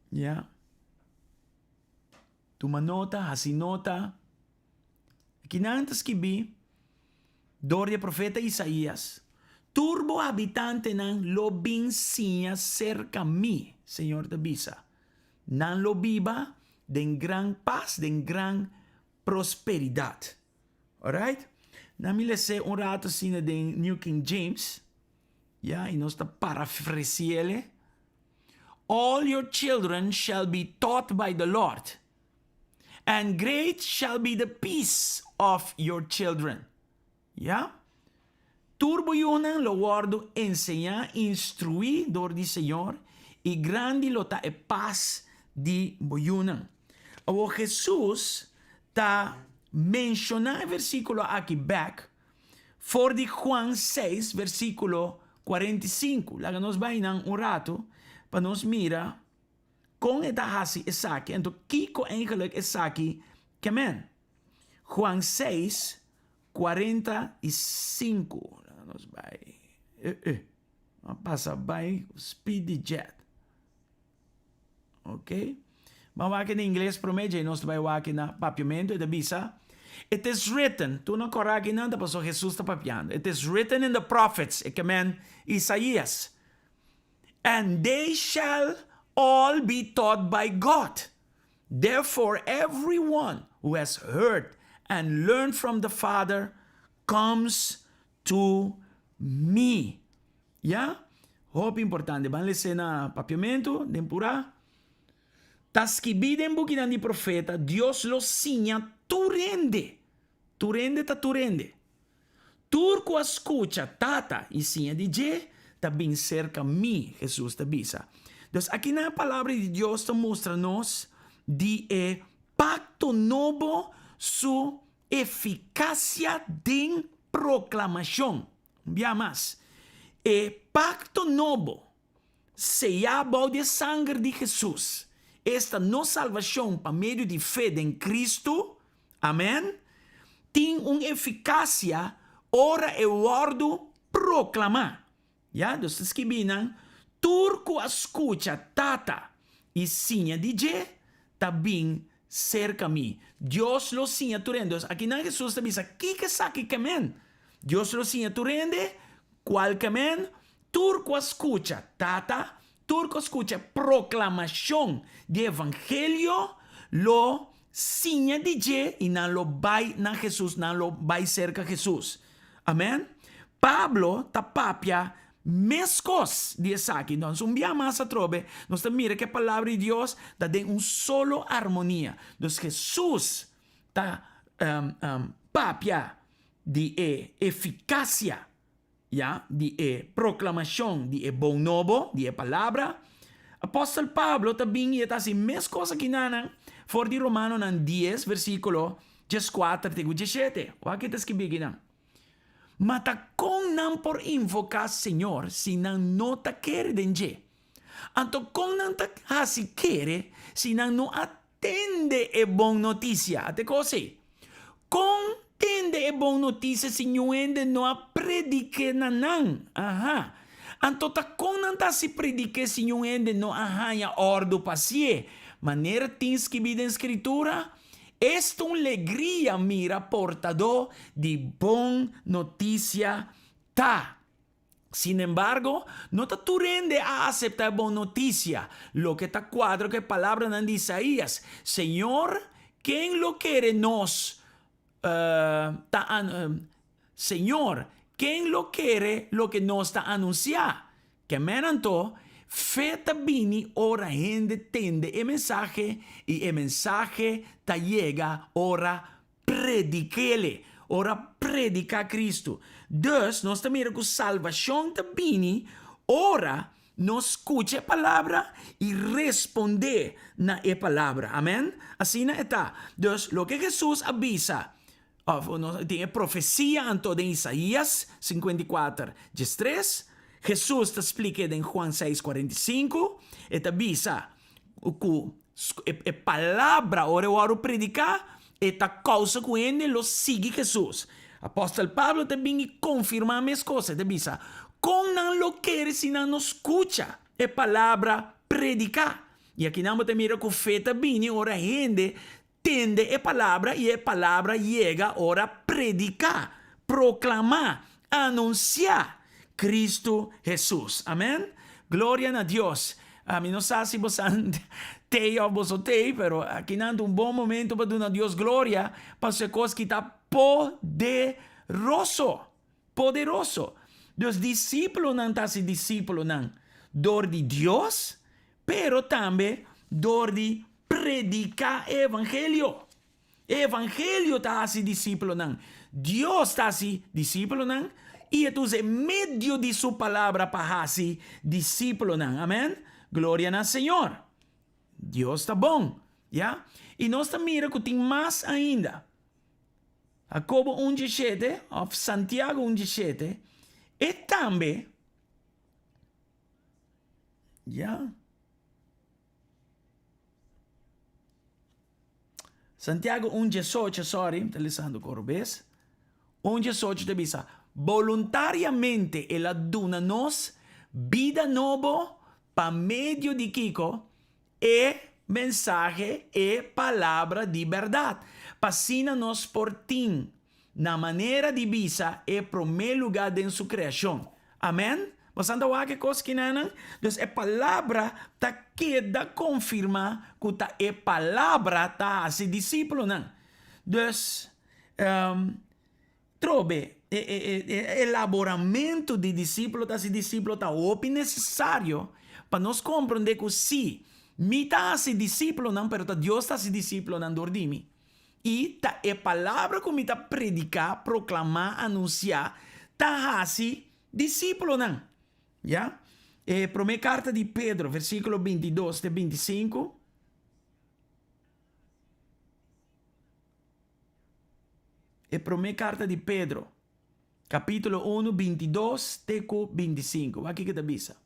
Ya. Tuma nota, hasi nota. Akinan ta skibí dor di e profeta Isaías, Tur bo habitantenan lo bin siña serka mi, Señor ta bisa. Nan lo biba den gran pas, den gran prosperidat. Alright? Na mi les'é un rato asina den New King James, ya, i nos ta parafresi'el. All your children shall be taught by the Lord, and great shall be the peace of your children. Ya? Tur bo yunan lo wòrdu enseñá, instruí dor di Señor, i grandi lo ta e pas di bo yunan. Awor Hesus ta menshoná e versíkulo aki bèk for di Juan seis versíkulo 45. Laga nos bai nan un ratu pa nos mira kon e ta hasi esaki, anto kiko eigenlik esaki ke men. Juan 6, 45. Laga nos bai. Eh, eh. A pasa bai speedy jet. Ok. Ban wak na ingles prome, djei nos ta bai wak na papiamento. E ta bisa, It is written, tur nan kòrda akinan ta pasobra Jesus ta papiando. It is written in the prophets, e ke men Isaías, and they shall all be taught by God. Therefore every one who has heard and learned from the Father comes to me. Ya? Hopi importante. Ban les'é na Papiamentu, den purá. Ta skibí den bukinan di profeta, Dios lo siña tur hende. Tur hende ta tur hende. Tur ku a skucha Tata i siña di dje, ta bin serka mi, Hesus ta bisa. Dus akinan e Palabra di Dios ta mustra nos di e pakto nobo su efikasia den proklamashon. Un bia mas, e pakto nobo seyá bou di e sanger di Hesus. esta nos salbashon pa medio di fe den Kristu, amèn, tin un efikasia ora e wòrdu proklamá. Ya, dus ta skibí nan, Tur ku a skucha Tata i siña di dje, ta bin serka mi. Dios lo siña tur hende. Dus akinan Hesus ta bisa kiko esaki ke men. Dios lo siña tur hende kual ke men, tur ku a skucha Tata, tur ku a skucha proklamashon di evangelio, lo siña di dje i nan lo bai na Hesus, nan lo bai serka Hesus. Amen. Pablo ta papia meskos di esaki. Entonces, un bia mas atrobe, nos ta mira ku e Palabra di Dios ta den un solo armonia. Dus Hesus ta papia di e efikasia, ya, di e proklamashon di e bon nobo, di e Palabra. Apòstel Pablo ta bin i e ta hasi meskos akinanan for di Romanonan dies, versíkulo 14 te ku 17. Wak ke ta skibí akinan. Ma ta kon nan por invoká Señor si nan no ta kere den dje? Anto kon nan ta hasi kere si nan no a tende e bon notisia? Ate kos ei. Kon tende e bon notisia si niun hende no a predik'é na nan? Aha. Anto ta kon nan ta hasi predik'é si niun hende no a haña òrdu pa hasié? Manera tin skibí den Skritura, Esta un legria mira portadó di bon notisia ta! Sin embargo, no ta tur hende a aseptá e bon notisia, loke ta kuadra ku e palabranan di Isaías, Señor, ken lo kere nos ta Señor, ken lo kere loke nos ta anunsiá? Ke men anto, fe ta bini ora hende tende e mensahe i e mensahe ta yega ora predik'ele, ora prediká Kristu. Dus, nos ta mira ku salbashon ta bini ora nos skucha e palabra i respondé na e palabra. Amèn? Asina e ta. Dus, loke Hesus a bisa, Of nos tin e profesia anto den Isaías 54, 13. Hesus ta splik'é den Juan 6, 45. E ta bisa ku e palabra ora e wòrdu prediká, e ta kousa ku hende lo sigui Hesus. Apòstel Pablo ta bin i konfirmá mes kos. E ta bisa, Kon nan lo kere si nan no skucha e palabra prediká? I akinan bo ta mira ku fe ta bini ora hende Tende e palabra i e palabra yega ora prediká, proklamá, anunsiá Kristu Hesus. Amèn. Gloria na Dios. Mi no sa si bosan tei òf boso tei, pero akinan ta un bon momento pa duna Dios gloria pa su e kos ki ta poderoso. Poderoso. Dus disípulonan ta hasi disípulonan dor di Dios, pero tambe dor di prediká e evangelio. E evangelio ta hasi disípulonan. Dios ta hasi disípulonan i e ta usa e medio di su palabra pa hasi disípulonan. Amèn. Gloria na Señor. Dios ta bon. Ya. I nos ta mira ku tin mas ainda. Jacobo un djeshete òf Santiago un djeshete, e tambe, ya. Santiago un djesocho, sorry, mi ta lesando kor bes. Un djesocho ta bisa, Boluntariamente el a duna nos bida nobo pa medio di kiko? E mensahe, e palabra di bèrdat, pa asina nos por tin, na manera di bisa, e promé lugá den su kreashon. Amèn? Bosan ta wak e kos kinanan? Dus e palabra ta keda konfirmá ku ta e palabra ta hasi disípulonan. Dus, Trobe, e elaboramentu di disípulo ta hasi disípulo ta hopi nesesario pa nos komprondé ku sí, mi ta hasi disípulonan, pero ta Dios ta hasi disípulonan dor di mi. I ta e palabra ku mi ta prediká, proklamá, anunsiá, ta hasi disípulonan. Ya? E promé karta di Pedro, versíkulo 22 te 25. E promé karta di Pedro, kapítulo unu, 22 te ku 25. Wak kiko ta bisa.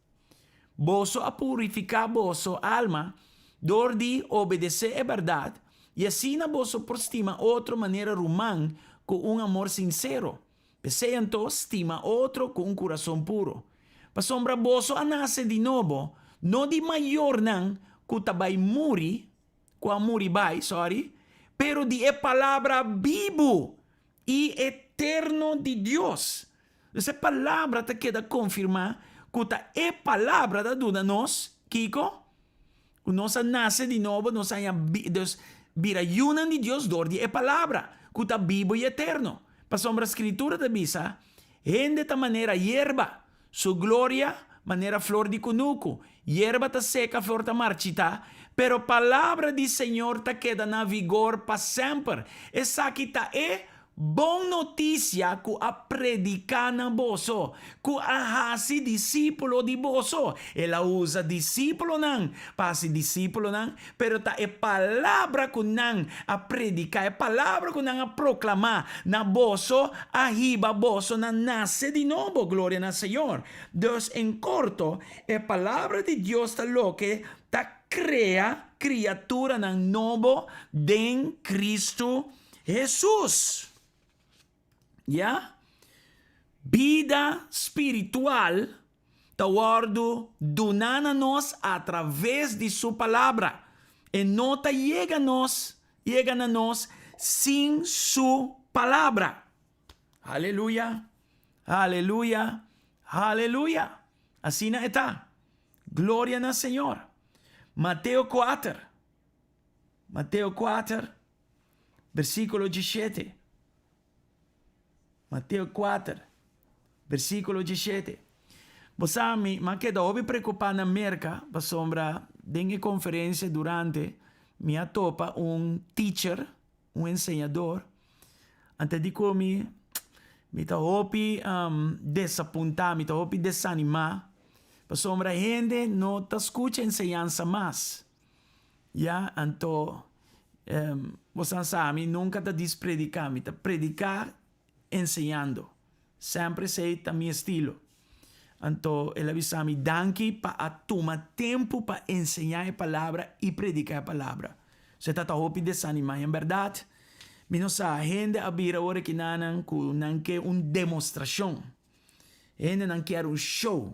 Boso a purifiká boso alma Dor di obedesé e bèrdat, i asina boso por stima otro manera ruman ku un amor sinsero. P'esei anto, stima otro ku un kurason puro. Pasobra boso a nase di nobo, no di mayornan ku ta bai muri, ku a muri bai, sorry, pero di e Palabra bibu i eterno di Dios. Dus e Palabra ta keda konfirmá ku ta e Palabra ta duna nos, kiko? Ku nos a nase di nobo, nos a haña dus bira yunan di Dios dor di e Palabra, ku ta bibu i eterno. Pasobra Skritura ta bisa, Hende ta manera yerba, su gloria manera flor di kunuku. Yerba ta seka, flor ta marchitá, pero palabra di Señor ta keda na vigor pa semper. Esaki ta e Bon notisia ku a prediká na boso, ku a hasi disípulo di boso. El a usa disípulonan pa hasi disípulonan, pero ta e palabra ku nan a prediká, e palabra ku nan a proklamá na boso a hiba boso na nase di nobo. Gloria na Señor! Dus, en korto, e palabra di Dios ta loke ta krea kriaturanan nobo den Kristu Hesus. Ya. Bida spiritual ta wòrdu duná na nos atraves di Su Palabra. E no ta yega nos, yega na nos sin Su Palabra. Aleluya, aleluya, aleluya. Asina e ta. Gloria na Señor. Mateo kuater, Mateo kuater, versíkulo diesshete. Mateo kuater, versíkulo diesshete. Bo sa, mi a keda hopi preokupá na Merka pasobra den e konferensia durante mi a topa un teacher, un enseñador, anto di ku mi mi ta hopi desapuntá, mi ta hopi desanimá pasobra hende no ta skucha enseñansa mas. Ya, anto bosan sa mi nunka ta dis prediká, mi ta prediká enseñando. Semper esei ta mi estilo. Anto el a bisa mi danki pa a tuma tempu pa enseñá e palabra i prediká e palabra. So e ta ta hopi desanimá. En bèrdat, mi no sa, hende a bira ora kinanan ku nan ke un demostrashon. Hendenan kier un show.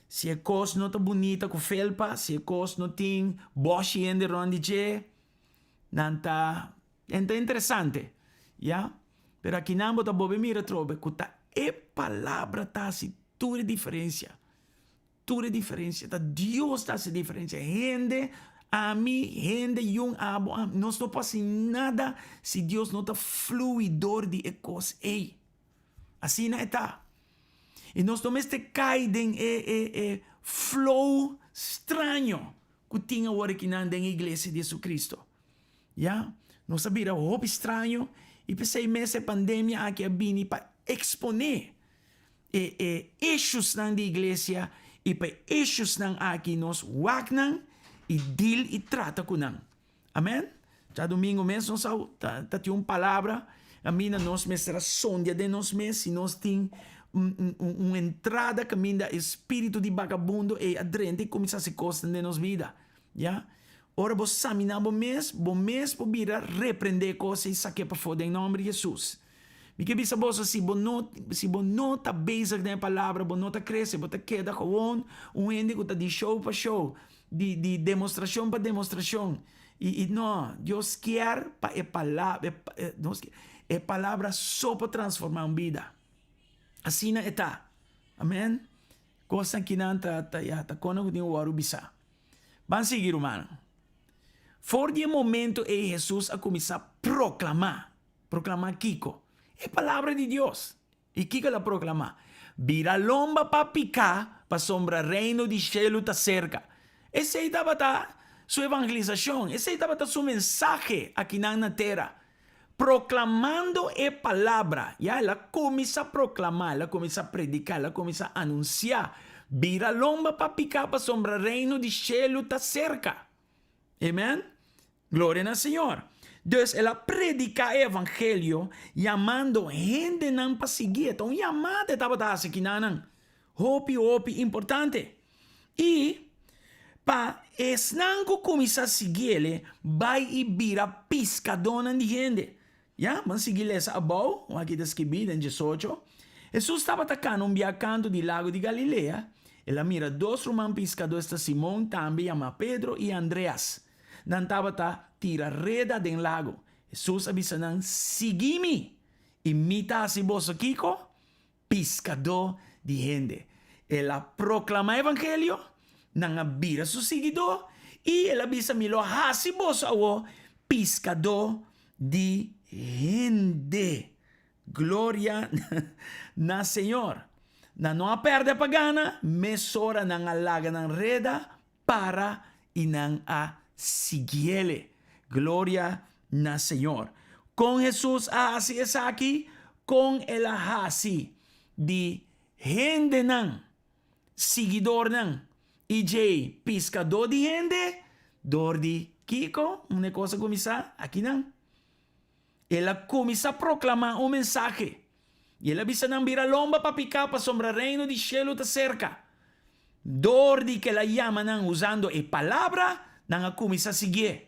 Si e kos no ta bunita ku felpa, si e kos no tin bòshi hende rònt di dje, nan ta e ta interesante, ya. Pero akinan bo ta bobe mira atrobe ku ta e palabra ta hasi tur e diferensia. Tur e diferensia. Ta Dios ta hasi diferensia. Hende, ami, hende, yun, abo, ami, nos no por hasi nada si Dios no ta flui dor di e kos ei. Asina e ta. I nos no mester kai den e e e flow straño ku tin awor akinan den e iglesia di Jesucristo. Ya, nos a bira hopi straño i p'esei mes e pandemia aki a bini pa eksponé e e issuesnan di iglesia i pa e issuesnan aki nos wak nan i deal i trata ku nan. Amen. Djadumingu mes nos a ta tin un palabra kaminda nos mester a sondia den nos mes si nos tin un entrada kaminda e spiritu di bagabundo ei a drenta i kuminsá hasi kosnan den nos bida. Ya. Ora bo saminá bo mes, bo mes por bira reprendé e kos ei sak'é pafó den nòmber di Hesus. Mi ke bisa boso si bo no si bo no ta bezig den e palabra bo no ta krese, bo ta keda gewoon un hende ku ta di show pa show. Di di demostracion pa demostracion y y no Dios kier pa e palabra e nos e palabra so por transforma un bida asina e ta amen cosnan kinan ta ta ya ta cona cu tin worde bisa ban sigui rumannan for di e momento ey Jesus a cuminsa proclama proclama kico e palabra di Dios. I kiko el a proklamá? Bira lomba pa piká, pasobra Reino di shelu ta serka. Esei tabata su evangelisashon, esei tabata su mensahe akinan na tera. Proklamando e palabra, ya el a kuminsá proklamá, el a kuminsá prediká, el a kuminsá anunsiá, Bira lomba pa piká, pasobra Reino di shelu ta serka. Amen. Gloria na Señor. Dus el a prediká e evangelio yamando hendenan pa siguié. Ta un yamada e tabata hasi kinanan. Hopi, hopi importante. I pa Esnan ku kuminsá siguiele bai i bira piskadónan di hende. Ya, ban sigui lesa abou, un aki ta skibí den diesocho. Hesus tabata kana un bia kantu di lago di Galilea, el a mira dos ruman piskadó, esta Simon, tambe yamá Pedro, i Andreas. Nan tabata tira reda den lago. Hesus a bisa nan, Sigui mi, i mi ta hasi boso kiko? Piskadó di hende. El a proklamá evangelio, nan a bira su siguidó, i el a bisa, Mi lo hasi boso awor piskadó di hende. Gloria na Señor! Nan no a pèrdè pa gana, mesora nan a laga nan reda para i nan a siguiele. Gloria na Señor. Kon Hesus a hasi esaki? Kon el a hasi di hendenan siguidornan i djei piskadó di hende? Dor di kiko? Un e kos a kuminsá akinan. El a kuminsá proklamá un mensahe I el a bisa nan, Bira lomba pa piká, pasobra Reino di shelu ta serka. Dor di ku el a yama nan usando e palabra, nan a kuminsá siguié.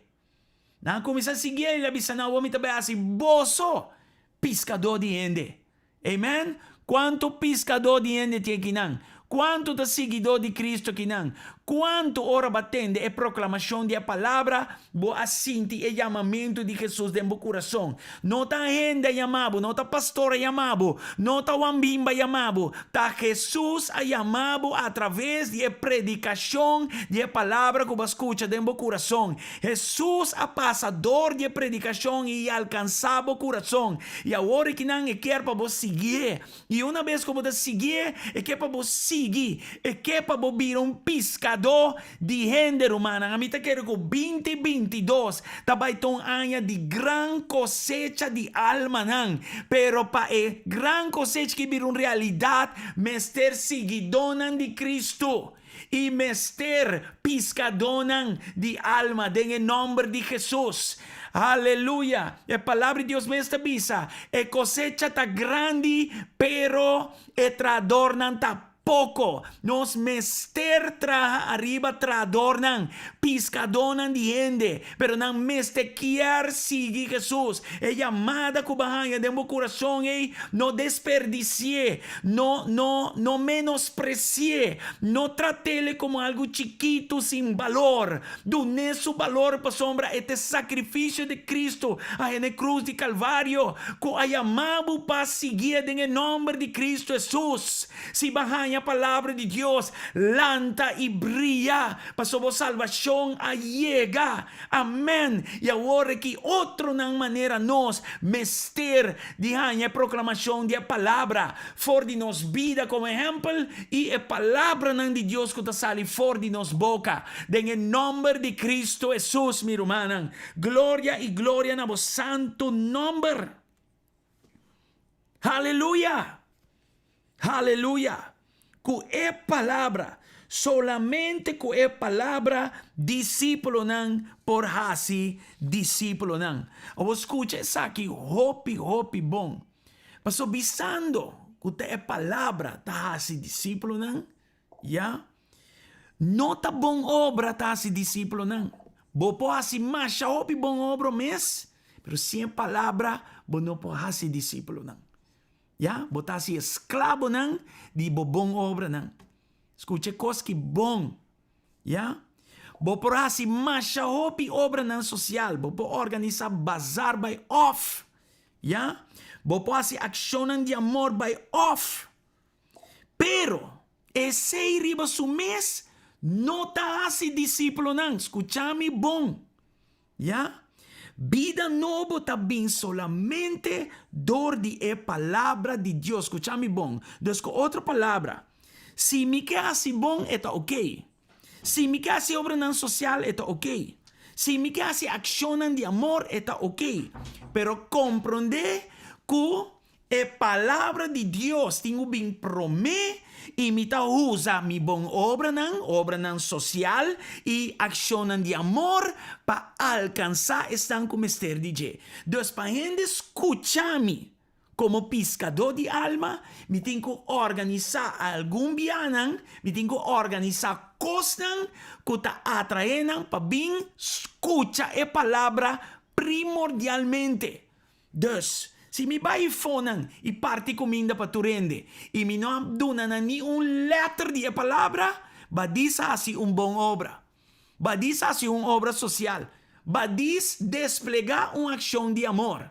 Nan a kuminsá siguié i el a bisa nan, Awor mi ta bai hasi boso piskadó di hende. Amen! Kuantu piskadó di hende tin akinan? Kuantu ta siguidó di Kristu akinan? Kuantu ora bo a tende e proklamashon di e palabra, bo a sinti e yamamentu di Hesus den bo kurason? No ta hende a yama bo, no ta pastor a yama bo, no ta wambimba a yama bo, ta Hesus a yama bo atraves di e predikashon di e palabra ku bo a skucha den bo kurason. Hesus a pasa dor di e predikashon i alkansá bo kurason. I awor akinan e kier pa bo siguié. I una bes ku bo ta siguié, e ke pa bo sigui, e ke pa bo bira un piskadó di hende, rumannan. Ami ta kere ku binti 22 ta bai ta un aña di gran kosecha di almanan. Pero pa e gran kosecha ki bira un realidat, mester siguidónan di Kristu i mester piskadónan di alma den e nòmber di Hesus. Aleluya! E Palabra di Dios mes ta bisa, E kosecha ta grandi, pero e trahadornan ta poko. Nos mester traha ariba trahadornan, piskadónan di hende, pero nan mester kier sigui Hesus. E yamada ku bo a haña den bo kurason ei, no desperdisi'é, no, no, no menospresi'é, no trat'é komo algu chikitu sin balor. Dun'é su balor pasobra e ta e sakrifisio di Kristu a hende krus di Kalvario ku a yama bo pa siguié den e nòmber di Kristu Hesus. Si bo a haña palabra di Dios, lanta i bria, pasobra bo salbashon a yega. Amèn! I awor ki otronan manera nos mester di haña e proklamashon di e palabra for di nos bida komo ehèmpel i e palabranan di Dios ku ta sali for di nos boka. Den e nòmber di Kristu Hesus, mi rumannan, gloria i gloria na bo santu nòmber. Haleluya! Haleluya! Ku e palabra, solamente ku e palabra, disípulonan por hasi disípulonan. Awor skucha esaki hopi, hopi bon. Pasobra bisando ku ta e palabra ta hasi disípulonan, ya, no ta bon obra ta hasi disípulonan. Bo por hasi masha hopi bon obra mes, pero sin e palabra bo no por hasi disípulonan. Ya, bo ta hasi esklabonan di bo bon obranan. Skucha e kos ki bon. Ya, bo por hasi masha hopi obranan sosial, bo por organisá bazar bai òf. Ya, bo por hasi akshonnan di amor bai òf. Pero, esei riba su mes no ta hasi disípulonan. Skucha mi bon. Ya, bida nobo ta bin solamente dor di e Palabra di Dios. Skucha mi bon. Dus ku otro palabra, si mi ke hasi bon, e ta oke. Si mi ke hasi obranan sosial, e ta oke. Si mi ke hasi akshonnan di amor, e ta oke. Pero komprondé ku E Palabra di Dios tin ku bin promé i mi ta usa mi bon obranan, obranan sosial i akshonnan di amor pa alkansá esnan ku mester di dje. Dus pa hende skucha mi. Komo piskadó di alma, mi tin ku organisá algun bianan, mi tin ku organisá kosnan ku ta atraé nan pa bin skucha e palabra primordialmente. Dus, si mi bai fonan i parti kuminda pa tur hende i mi no a duna nan ni un lèter di e palabra, badis hasi un bon obra. Badis hasi un obra sosial. Badis desplegá un akshon di amor.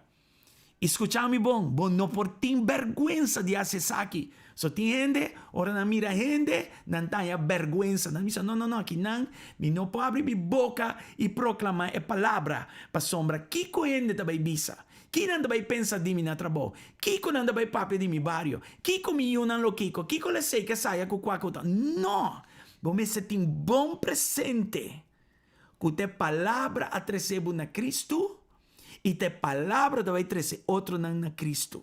I skucha mi bon, bo no por tin bèrgwensa di hasi esaki. So tin hende, ora nan mira hende, nan ta haña bèrgwensa. Nan bisa, No, no, no, akinan mi no por habri mi boka i proklamá e palabra, pasobra kiko hende ta bai bisa? Ki nan ta bai pensa di mi na trabou? Kiko nan ta bai papia di mi bario? Kiko mi yunan lo kiko? Kiko lo esei ke saya ku kua ku ta? No! Bo mester tin bon presente ku ta e palabra a trese bo na Kristu i ta e palabra ta bai trese otronan na Kristu.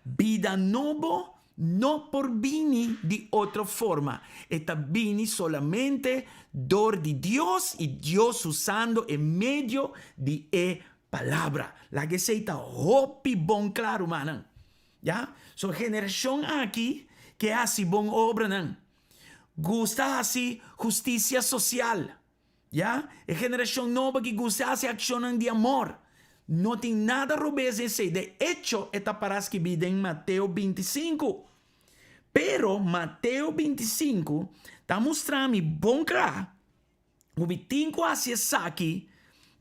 Bida nobo no por bini di otro forma, e ta bini solamente dor di Dios i Dios usando e medio di e Palabra. Laga esei ta hopi bon kla, rumannan. Ya? So generashon aki ke hasi bon obranan, gusta hasi hustisia sosial. Ya, e generashon nobo aki gusta hasi akshonnan di amor. No tin nada robes den esei. De echo, e ta pará skibí den Mateo bintisinku. Pero Mateo bintisinku ta mustra mi bon kla ku mi tin ku hasi esaki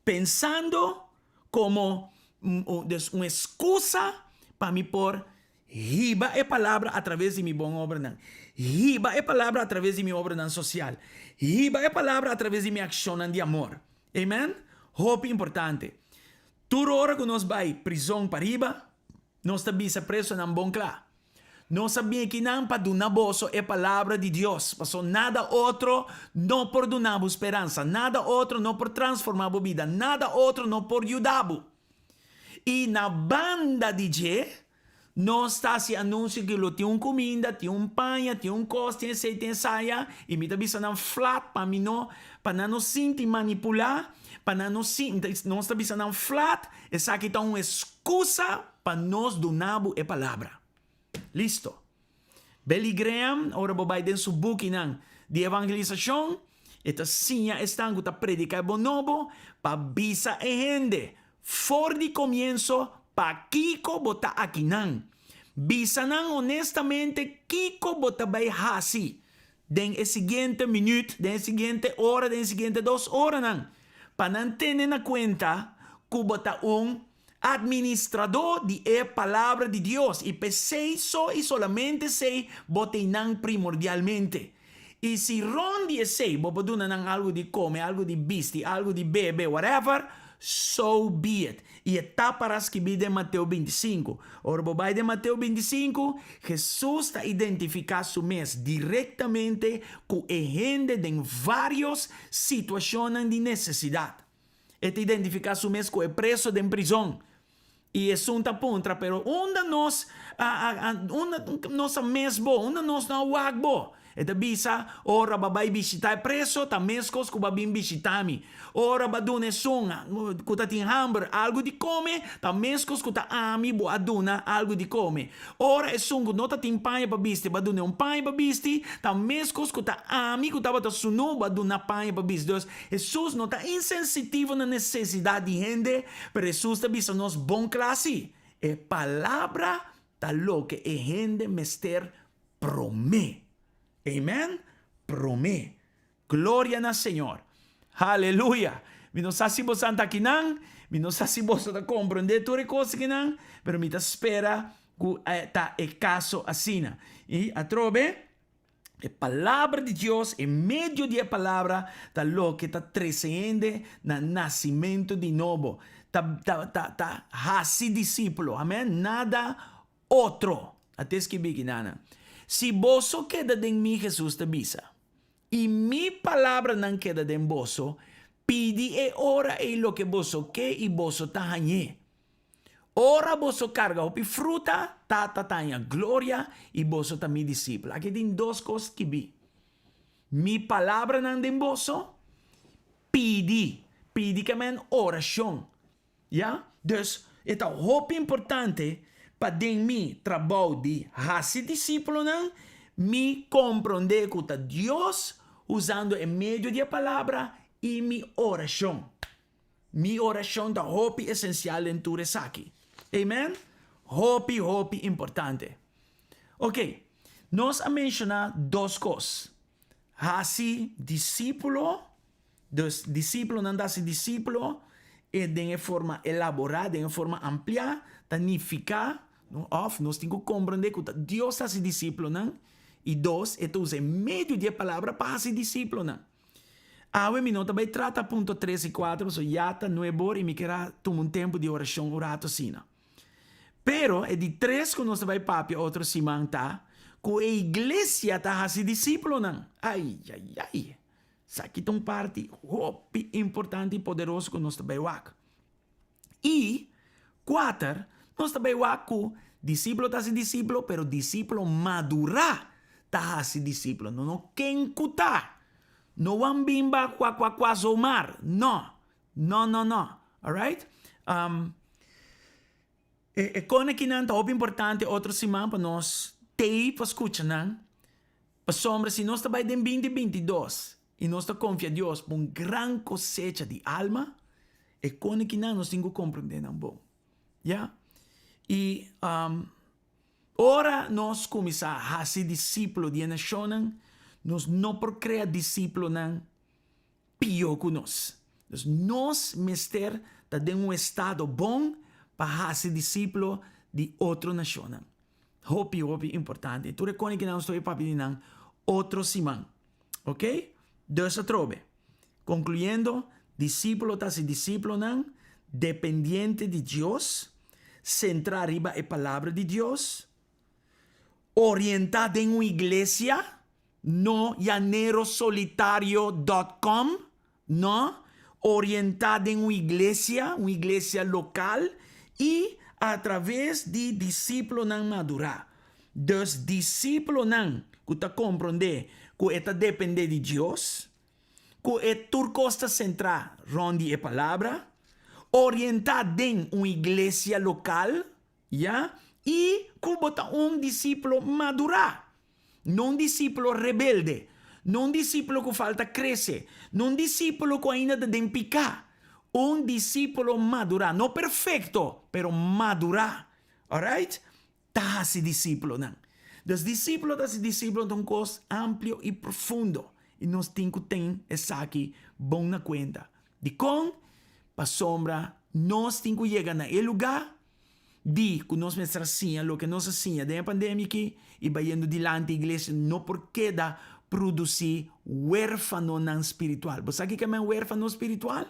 pensando komo un eskusa pa mi por Hiba e palabra atraves di mi bon obranan. Hiba e palabra atraves di mi obranan sosial. Hiba e palabra atraves di mi akshonnan di amor. Amen? Hopi importante. Tur ora ku nos bai prizon pariba, nos ta bisa presonan bon kla. Nos a bin akinan pa duna boso e palabra di Dios, pasobra nada otro no por duna bo speransa, nada otro no por transformá bo bida, nada otro no por yuda bo. I na banda di dje, nos ta hasi anunsio ku lo tin un kuminda, tin un paña, tin un kos, tin esei, tin esaya, i mi ta bisa nan flat pa mi no, pa nan no sinti manipulá, pa nan no sinti, nos ta bisa nan flat, esaki ta un eskusa pa nos duna bo e palabra. Listo. Billy Graham, ora bo bai den su bukinan di evangelisashon, e ta siña esnan ku ta prediká e bon nobo pa bisa e hende for di komienso pakiko bo ta akinan. Bisa nan honestamente kiko bo ta bai hasi den e siguiente minüt, den e siguiente ora, den e siguiente dos oranan, pa nan tene na kuenta ku bo ta un Administradó di e Palabra di Dios, i p'esei so i solamente esei bo ta einan primordialmente. I si rond di esei bo por duna nan algu di kome, algu di bisti, algu di bebe, whatever, so be it. I e ta para skibí den Mateo bintisinku. Ora bo bai den Mateo bintisinku, Hesus ta identifiká su mes direktamente ku e hende den vários situashonnan di nesesidat. E ta identifiká su mes ku e preso den prizon. I esun ta puntra, Pero unda nos a, a, unda nos a mes bo? Unda nos no a wak bo? E ta bisa, Ora bo a bai bishitá e preso, ta meskos ku bo a bin bishitá mi. Ora bo a duna esun ku ta tin hamber algu di kome, ta meskos ku ta ami bo a duna algu di kome. Ora esun ku no ta tin paña pa bisti, bo a dun'é un paña pa bisti, ta meskos ku ta ami ku tabata sunú, bo a duna paña pa bisti. Dus, Hesus no ta insensitivo na nesesidat di hende, pero Hesus ta bisa nos bon kla si, e palabra ta loke e hende mester promé. Amen? Promé. Gloria na Señor. Haleluya! Mi no sa si bosan ta akinan, mi no sa si boso ta komprendé tur e kos akinan, pero mi ta spera ku ta e kaso asina. I atrobe. E Palabra di Dios, e medio di e Palabra, ta loke ta trese hende na nasimentu di nobo, ta, ta, ta, ta hasi disípulo. Amèn. Nada otro. A te skibí kinanan. Si boso keda den mi, Hesus ta bisa, i mi palabranan keda den boso, pidi e ora ei loke boso ke i boso ta hañ'é. Ora boso karga hopi fruta, Tata ta haña gloria i boso ta mi disipel. Aki tin dos kos skibí. Mi palabranan den boso, pidi. Pidi ke men orashon. Ya? Dus, e ta hopi importante. Pa den mi trabou di hasi disípulonan, mi komprondé ku ta Dios usando e medio di e Palabra i mi orashon. Mi orashon ta hopi esensial den tur esaki. Amen? Hopi, hopi importante. Oké, nos a menshoná dos kos, hasi disípulo, dus disípulonan ta hasi disípulo e den e forma elaborá, den e forma ampliá, ta nifiká, òf nos tin ku komprondé ku ta Dios ta hasi disípulonan, i dos, e ta usa e medio di e palabra pa hasi disípulonan. Awe mi no ta bai trata punto tres i kuater pasobra ya ta nuebe or i mi kier a tuma un tempu di orashon un ratu asina. Pero e di tres ku nos ta bai papia otro siman ta ku e iglesia ta hasi disípulonan. Aiaiai! Esaki ta un parti hopi importante i poderoso ku nos ta bai wak. I kuater, nos ta bai wak ku disípulo ta hasi disípulo, pero disípulo madurá ta hasi disípulo. No no ken ku ta. No wan bimba kua kua kua zomaar. No. No, no, no. Alright? Um, e, e kon akinan ta hopi importante otro siman pa nos tei pa skucha nan. Pasobra si nos ta bai den binti 22 i nos ta konfia Dios pa un gran kosecha di alma, E kone kinan nos tin ku komprendé nan bon. Ya. I um, ora nos kuminsá hasi disípulo di e nashonnan, nos no por krea disípulonan pió ku nos. Dus nos mester ta den un estado bon pa hasi disípulo di otro nashonnan. Hopi, hopi importante. Tur e kone kinan nos ta bai papia di nan otro siman. Ok? Dus atrobe. Konkluyendo, disípulo ta hasi disípulonan dependiente di Dios, sentrá riba e Palabra di Dios, orientá den un iglesia, no llanerosolitario dòt kòm, no, orientá den un iglesia, un iglesia lokal, i atraves di disípulonan madurá. Dus disípulonan ku ta komprondé ku e ta dependé di Dios, ku e tur kos ta sentrá rònt di e Palabra, orientá den un iglesia lokal, ya, i ku bo ta un disípulo madurá, no un disípulo rebelde, no un disípulo ku falta krese, no un disípulo ku ainda ta den piká, un disípulo madurá, no perfekto, pero madurá. Alright? Ta hasi disípulonan. Dus disípulo ta hasi disípulo ta un kos amplio i profundo i nos tin ku ten esaki bon na kuenta. Dikon? Pasobra nos tin ku yega na e lugá di ku nos mester a siña loke nos a siña den e pandemia aki i bayendo dilanti iglesia no por keda produsí huérfanonan spiritual. Bo sa kiko men huérfano spiritual?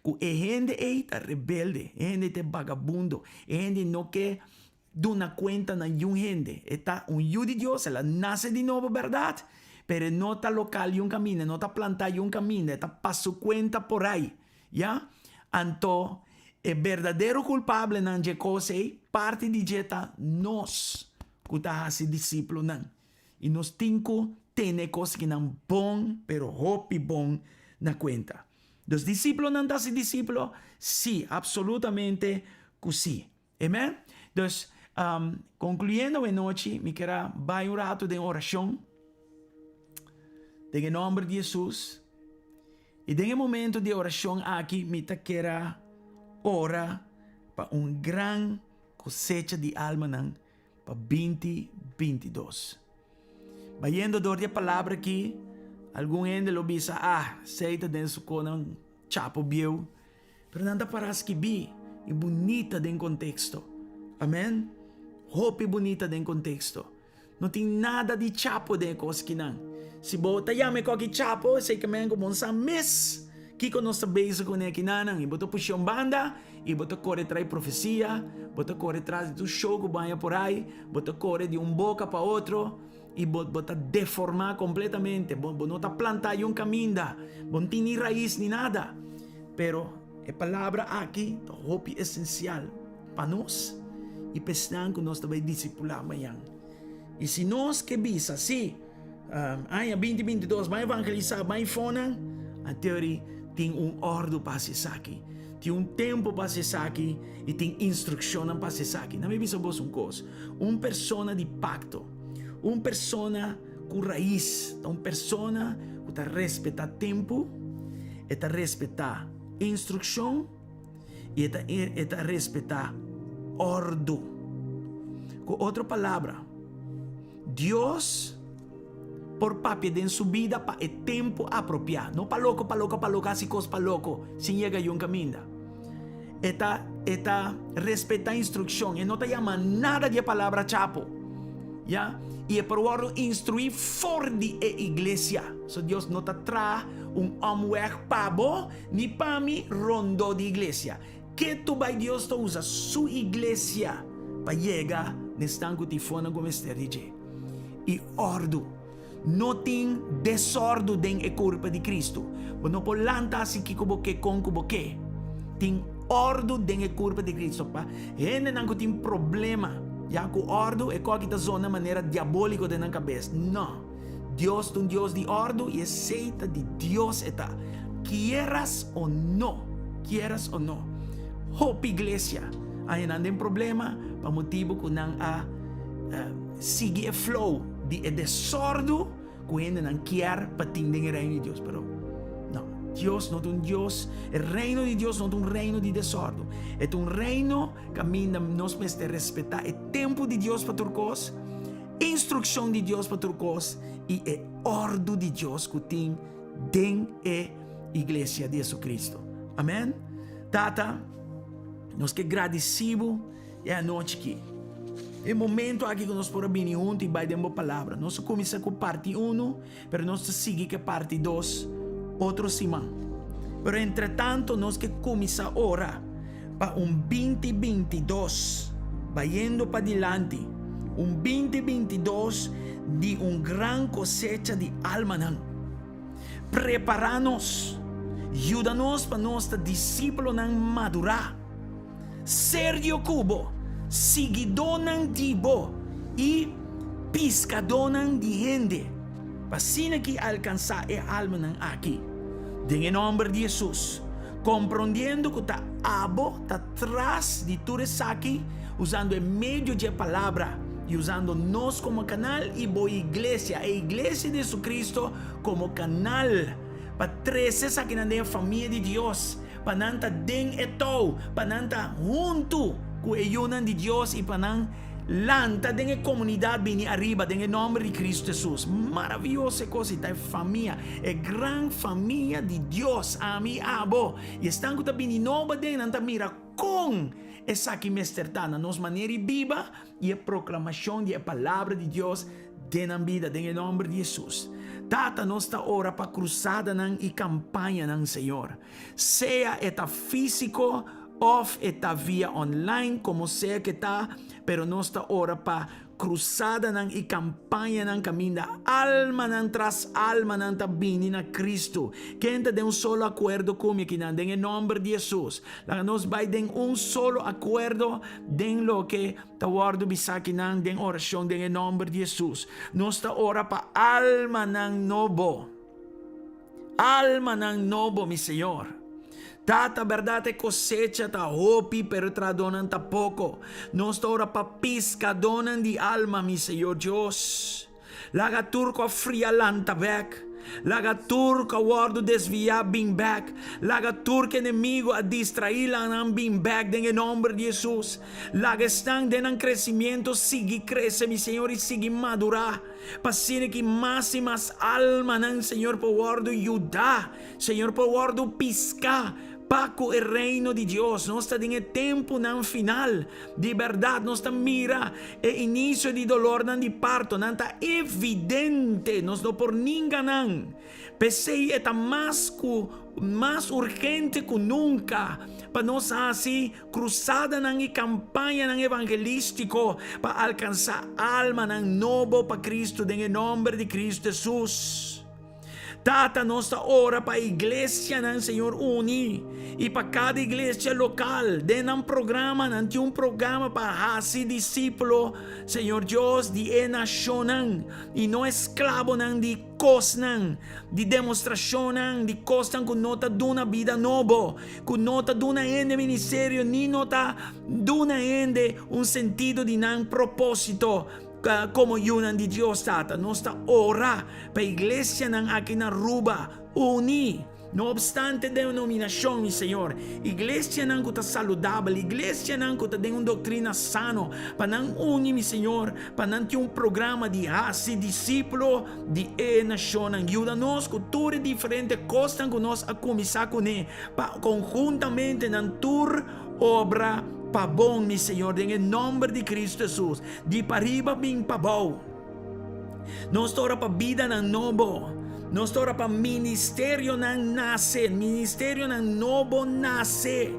Ku e hende ei ta rebelde, e hende ei ta e bagabundo, e hende ei no ke duna kuenta na yun hende. E ta un yu di Dios, el a nase di nobo bèrdat, pero e no ta lokal yun kaminda, e no ta plantá yun kaminda, e ta pas su kuenta por ai. Ya? Anto, e berdadero kulpablenan dje kos ei, parti di dje ta nos ku ta hasi disiplonan. I nos tin ku tene e kos akinan bon, pero hopi bon na kuenta. Dus disiplonan ta hasi disiplo? Sí, absolutamente ku sí. Amen? Dus, konkluyendo e nochi, mi kier a bai un ratu den orashon, den e nòmber di Hesus. I den e momento di orashon aki mi ta kier a ora pa un gran kosecha di almanan pa binti 22. Bayendo dor di e palabra aki, algun hende lo bisa, ah, esei ta den su konan chapo bieu. Pero nan ta para skibí i bunita den konteksto. Amen. Hopi bunita den konteksto. No tin nada di chapo den e kos kinan. Si bo ta yama e koki chapo, esei ke men ku bo no sa mes kiko nos ta bezig kuné kinanan. I bo ta push'é un banda i bo ta kore tras di profesia, bo ta kore tras di tur show ku bo haña por ai, bo ta kore di un boka pa otro i bo bo ta deformá kompletamente. Bo bo no ta plantá yun kaminda, bo no tin ni rais ni nada. Pero e palabra aki ta hopi esensial pa nos i pa esnan ku nos ta bai disipulá mañan. I si nos ke bisa, sí, aña 2022 ban evangelisá, ban fonan, anteori tin un òrdu pa hasi esaki. Tin un tempu pa hasi esaki i tin instrukshonnan pa hasi esaki. Na mi bisa bos un kos, un persona di pakto, un persona ku rais, ta un persona ku ta respetá tempu, e ta respetá instrukshon i e ta e ta respetá òrdu. Ku otro palabra, Dios por papia den su bida pa e tempu apropiá, no pa loko, pa loko, pa loko, hasi kos pa loko sin yega yun kaminda. E ta e ta respetá instrukshon, e no ta yama nada di e palabra chapo, ya, i e por wòrdu instruí for di e iglesia. So Dios no ta traha un omweg pa bo ni pa mi rondó di iglesia. Ketu bai Dios ta usa su iglesia pa yega n'esnan ku tin fonan ku mester di dje. I òrdu. No tin desòrdu den e kurpa di Kristu. Bo no por lanta hasi kiko bo ke kon ku bo ke. Tin òrdu den e kurpa di Kristu. Pa hendenan ku tin problema ya ku òrdu, e kòki ta zona manera diabóliko den nan kabes. No. Dios ta un Dios di òrdu i esei ta di Dios e ta. Kieras o no, kieras o no. Hopi iglesia a haña nan den problema pa motibu ku nan a sigui e flow di e desòrdu ku hendenan kier pa tin den e Reino di Dios. Pero no, Dios no ta un Dios, e Reino di Dios no ta un reino di desòrdu. E ta un reino kaminda nos mester respetá e tempu di Dios pa tur kos. Instrukshon di Dios pa tur kos i e òrdu di Dios ku tin den e Iglesia di Jesucristo. Amen. Tata, nos ke gradisí Bo e anochi aki. E momento aki ku nos por a bini huntu i bai den Bo Palabra. Nos a kuminsá ku parti unu, pero nos ta sigui ku e parti dos otro siman. Pero entretanto nos ke kuminsá ora pa un 2022 bayendo padilanti, un 2022 di un gran kosecha di almanan. Prepará nos, yuda nos pa nos ta disípulonan madurá, serio ku bo, siguidónan di bo i piskadónan di hende, pa asina ki alkansá e almanan aki. Den e nòmber di Hesus, komprondiendo ku ta abo ta tras di tur esaki, usando e medio dje Palabra i usando nos komo kanal i bo iglesia, e Iglesia di Jesucristo, komo kanal pa trese esakinan den e famia di Dios, pa nan ta den e tou, pa nan ta huntu ku e yunan di Dios i pa nan lanta den e komunidat bini ariba den e nòmber di Kristu Hesus. Maravioso e kos i ta e famia, e gran famia di Dios, ami i abo. I esnan ku ta bini nobo aden nan ta mira kon esaki mester ta na nos manera di biba i e proklamashon di e Palabra di Dios den nan bida, den e nòmber di Hesus. Tata, nos ta ora pa krusadanan i kampañanan, Señor. Sea e ta físiko òf e ta via online, komo sea ke ta, pero nos ta ora pa krusadanan i kampañanan kaminda almanan tras almanan ta bini na Kristu. Ken ta den un solo akuerdo ku mi akinan? Den e nòmber di Hesus, laga nos bai den un solo akuerdo den loke ta wòrdu bisá akinan den orashon den e nòmber di Hesus. Nos ta ora pa almanan nobo. Almanan nobo, mi Señor. Tata, bèrdat e kosecha ta hopi, pero e trahadónan ta poko. Nos ta ora pa piskadónan di alma, mi Señor Dios. Laga tur ku a fria lanta bèk. Laga tur ku a wòrdu desviá bin bèk. Laga tur ku enemigu a distraí lanan bin bèk den e nòmber di Hesus. Laga esnan den nan kresimiento sigui krese, mi Señor, i sigui madurá. Pa asina ki mas i mas almanan, Señor, por wòrdu yudá, Señor, por wòrdu piská pa ku e Reino di Dios. Nos ta den e tempunan final. Di bèrdat, nos ta mira e inisio di dolornan di parto. Nan ta evidente, nos no por ninga nan. P'esei e ta mas ku mas urgente ku nunka pa nos hasi Krusadanan i kampañanan evangelístiko pa alkansá almanan nobo pa Kristu den e nòmber di Kristu Hesus. Tata, nos ta ora pa iglesianan, Señor, uni i pa kada iglesia lokal den nan programa, nan tin un programa pa hasi disípulo, Señor Dios, di e nashonnan i no esklabonan di kosnan, di demostrashonnan, di kosnan ku no ta duna bida nobo, ku no ta duna hende ministerio ni no ta duna hende un sentido di nan propósito komo yunan di Dios. Tata, nos ta ora pa iglesianan aki na Aruba uni, no obstante denominashon, mi Señor, iglesianan ku ta saludabel, iglesianan ku ta den un doktrina sano, pa nan uni, mi Señor, pa nan tin un programa di hasi disípulo di e nashonnan. Yuda nos ku tur e diferente kosnan ku nos a kuminsá kuné, pa konhuntamente nan tur obra pa bon, mi Señor, den e nòmber di Kristu Hesus, di pariba bin pabou. Nos ta ora pa bidanan nobo. Nos ta ora pa ministerionan nase, ministerionan nobo nase.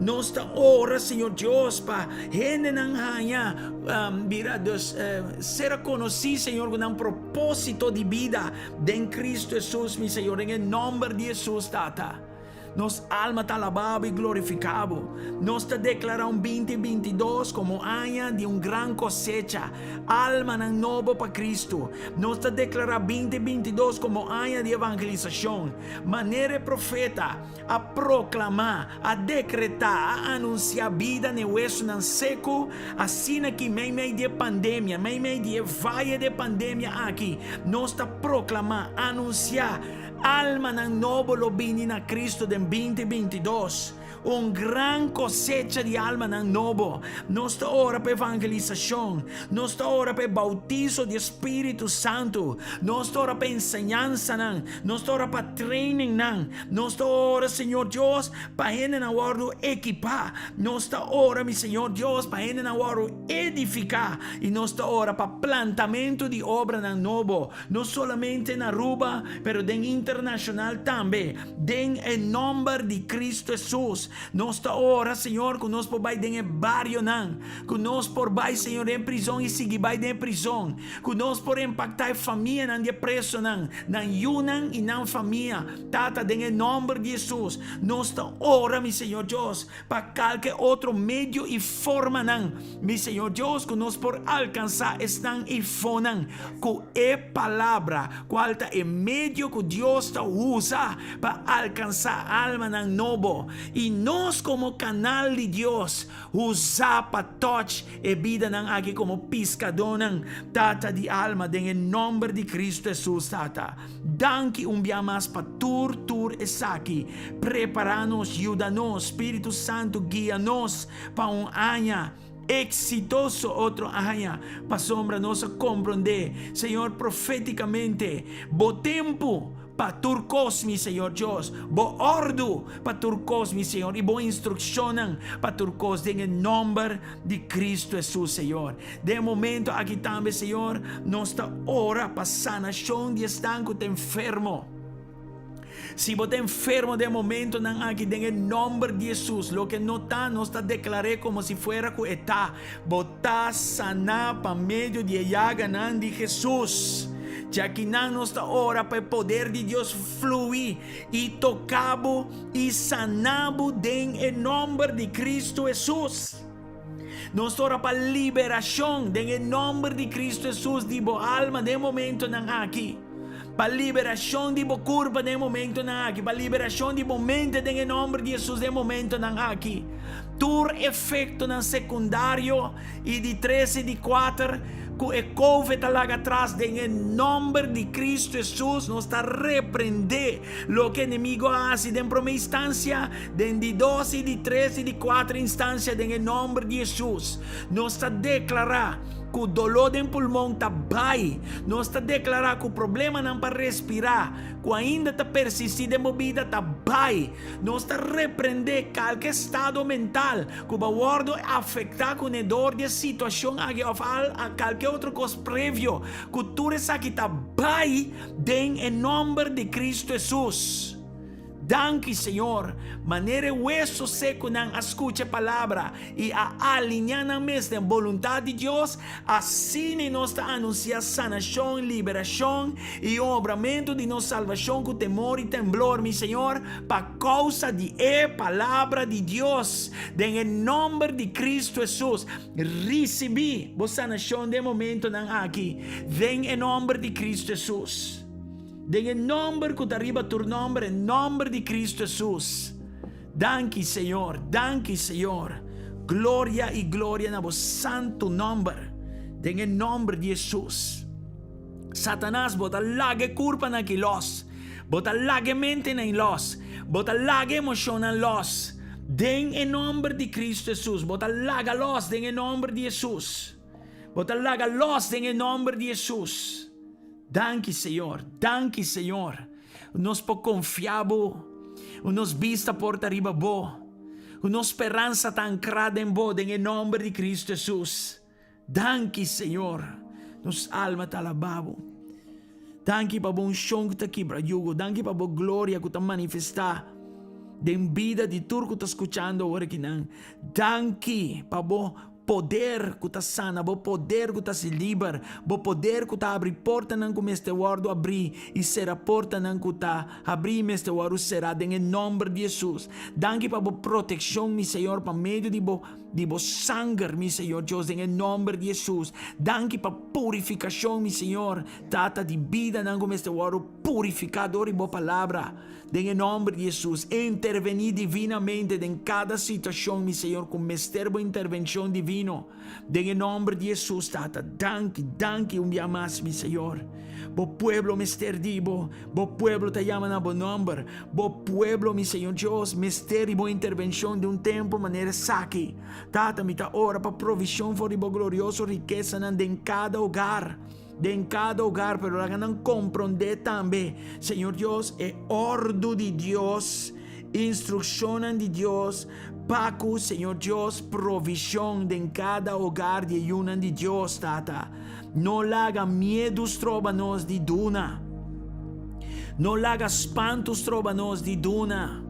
Nos ta ora, Señor Dios, pa hendenan haña bira dus ser konosí, Señor, ku nan propósito di bida den Cristo Hesus, mi Señor, den e nòmber di Hesus, Tata. Nos alma ta alabá bo i glorifiká bo. Nos ta deklará un binti 22 komo aña di un gran kosecha, almanan nobo pa Kristu. Nos ta deklará binti 22 komo aña di evangelisashon. Manera e profeta a proklamá, a dekretá, a anunsiá bida na e wesunan seku, asina ki meimei di e pandemia, meimei di e vaye di e pandemia aki, nos ta proklamá, anunsiá, Almanan nobo lo bini na Cristo den 2022. Un gran cosecha di almanan nobo. Nos ta ora pa evangelisacion. Nos ta ora pa e bautiso di e Spiritu Santu. Nos ta ora pa enseñansanan. Nos ta ora pa trainingnan. Nos ta ora, Señor Dios, pa hendenan wordo ekipa. Nos ta ora, mi Señor Dios, pa hendenan wordo edifica. I nos ta ora pa plantamento di obranan nobo. No solamente na Aruba, pero den internacional tambe. Den e nomber di Cristo Jesus. Nos ta ora, Señor, cu nos por bay den e barionan. Cu nos por bay, Señor, den prizon y sigui bay den e prizon. Cu nos por impacta e famianan di e presonan, nan yunan y nan famia. Tata, den e nomber di Jesus, nos ta ora, mi Señor Dios, pa kalke otro medio i formanan, mi Señor Dios, ku nos por alkansá esnan i fonan ku e Palabra, kual ta e medio ku Dios ta usa pa alkansá almanan nobo. I nos komo kanal di Dios, usa pa tòch e bidanan aki komo piskadónan, Tata di alma, den e nòmber di Kristu Hesus, Tata. Danki un bia mas pa tur tur esaki. Prepara nos, yuda nos, Spiritu Santu guia nos pa un aña exitoso otro aña, pasobra nos a comprende, Señor, profeticamente, bo tempo pa tur cos, mi Señor Dios, bo ordu pa tur cos, mi Señor, y bo instruccionnan pa tur cos, den e nomber di Cristo Jesus, Señor. Den e momento aki tambe, Señor, nos ta ora pa sanashon di esnan ku ta enfermo. Si bo ta enfermo den e momentonan aki, den e nòmber di Hesus, loke no ta, nos ta deklar'é komo si fuera ku e ta. Bo ta saná pa medio di e yaganan di Hesus. Djakinan nos ta ora pa e poder di Dios flui i toka bo i sana bo den e nòmber di Kristu Hesus. Nos ta ora pa liberashon den e nòmber di Kristu Hesus di bo alma den e momentonan aki. Pa liberashon di bo kurpa den e momentonan aki. Pa liberashon di bo mente den e nòmber di Hesus den e momentonan aki. Tur efektonan sekundario i di tres i di kuater ku e covid ta laga atras den e nòmber di Kristu Hesus nos ta reprendé Loke enemigo a hasi den promé instansia, den di dos i di tres i di kuater instansia den e nòmber di Hesus. Nos ta deklará ku doló den pulmon ta bai. Nos ta deklará ku problemanan pa respirá ku ainda ta persistí den bo bida ta bai. Nos ta reprendé kalke estado mental ku bo a wòrdu afektá kuné dor di e situashon aki òf al kalke otro kos previo ku tur esaki ta bai. Den e nomber di Cristo Hesus. Danki, Señor. Manera e weso secunan a scucha e palabra i a aliñá nan mes den boluntad di Dios, asina nos ta anunciá sanacion, liberacion i un obramentu di nos salvacion cu temor i temblor, mi Señor, pa causa di e palabra di Dios. Den e nomber di Cristo Jesus, ricibí bo sanacion den e momentonan aki, den e nomber di Cristo Jesus. Den e nomber cu ta riba tur nomber, e nomber di Cristo Jesus. Danki, Señor, danki, Señor. Gloria y gloria na bo santo nomber. Den e nomber di Jesus. Satanas, bo ta laga e curpanan aki los. Bo ta laga e mentenan los. Bo ta laga e emocionnan los. Den e nomber di Cristo Jesus. Bo ta laga los den e nomber di Jesus. Bo ta laga los den e nomber di Jesus. Danki Señor, danki Señor. Nos por confia Bo. Nos bista por ta riba Bo. Nos speransa ta ancra den Bo, den e nomber di Cristo Jesus. Danki Señor. Nos alma ta alaba Bo. Danki pa Bo uncion cu ta kibra yugo. Danki pa Bo gloria cu ta manifesta den bida di tur cu ta scuchando awor akinan. Danki pa Bo Poder ku ta sana, bo poder ku ta hasi liber, bo poder ku ta habri portanan ku mester wòrdu abrí i sera portanan ku ta habrí i mester wòrdu será den e nòmber di Hesus. Danki pa bo protekshon, mi Señor, pa medio di bo di bo sanger, mi Señor Dios, den e nòmber di Hesus. Danki pa purifikashon, mi Señor, Tata, di bidanan ku mester wòrdu purifiká dor di bo palabra. Den e nomber di Hesus, intervení divinamente den kada situashon, mi Señor, ku mester bo intervenshon divino. Den e nomber di Hesus, Tata, danki, danki un bia mas, mi Señor. Bo pueblo mester di bo, bo pueblo ta yama na bo nomber. Bo pueblo, mi Señor Dios, mester di bo intervenshon den un tempu manera esaki. Tata, mi ta ora pa provishon for di bo glorioso rikesanan den kada hogar. Den kada hogar, pero laga nan komprondé tambe, Señor Dios, e òrdu di Dios, instrukshonnan di Dios pa ku, Señor Dios, provishon den kada hogar di e yunan di Dios, Tata. No laga miedu stroba nos di duna. No laga spantu stroba nos di duna.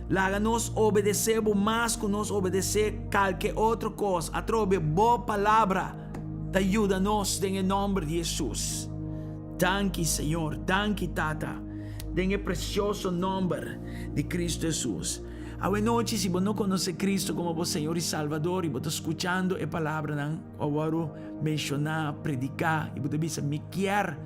Laga nos obedesé bo mas ku nos obedesé kalke otro kos. Atrobe bo palabra. Ta yuda nos den e nomber di Hesus. Danki Señor, danki Tata, den e precioso nomber di Cristo Hesus. Awe nochi si bo no conoce Cristo como bo Señor y Salvador y bo ta scuchando e palabranan cu a worde menciona, predica y bo ta bisa mi kier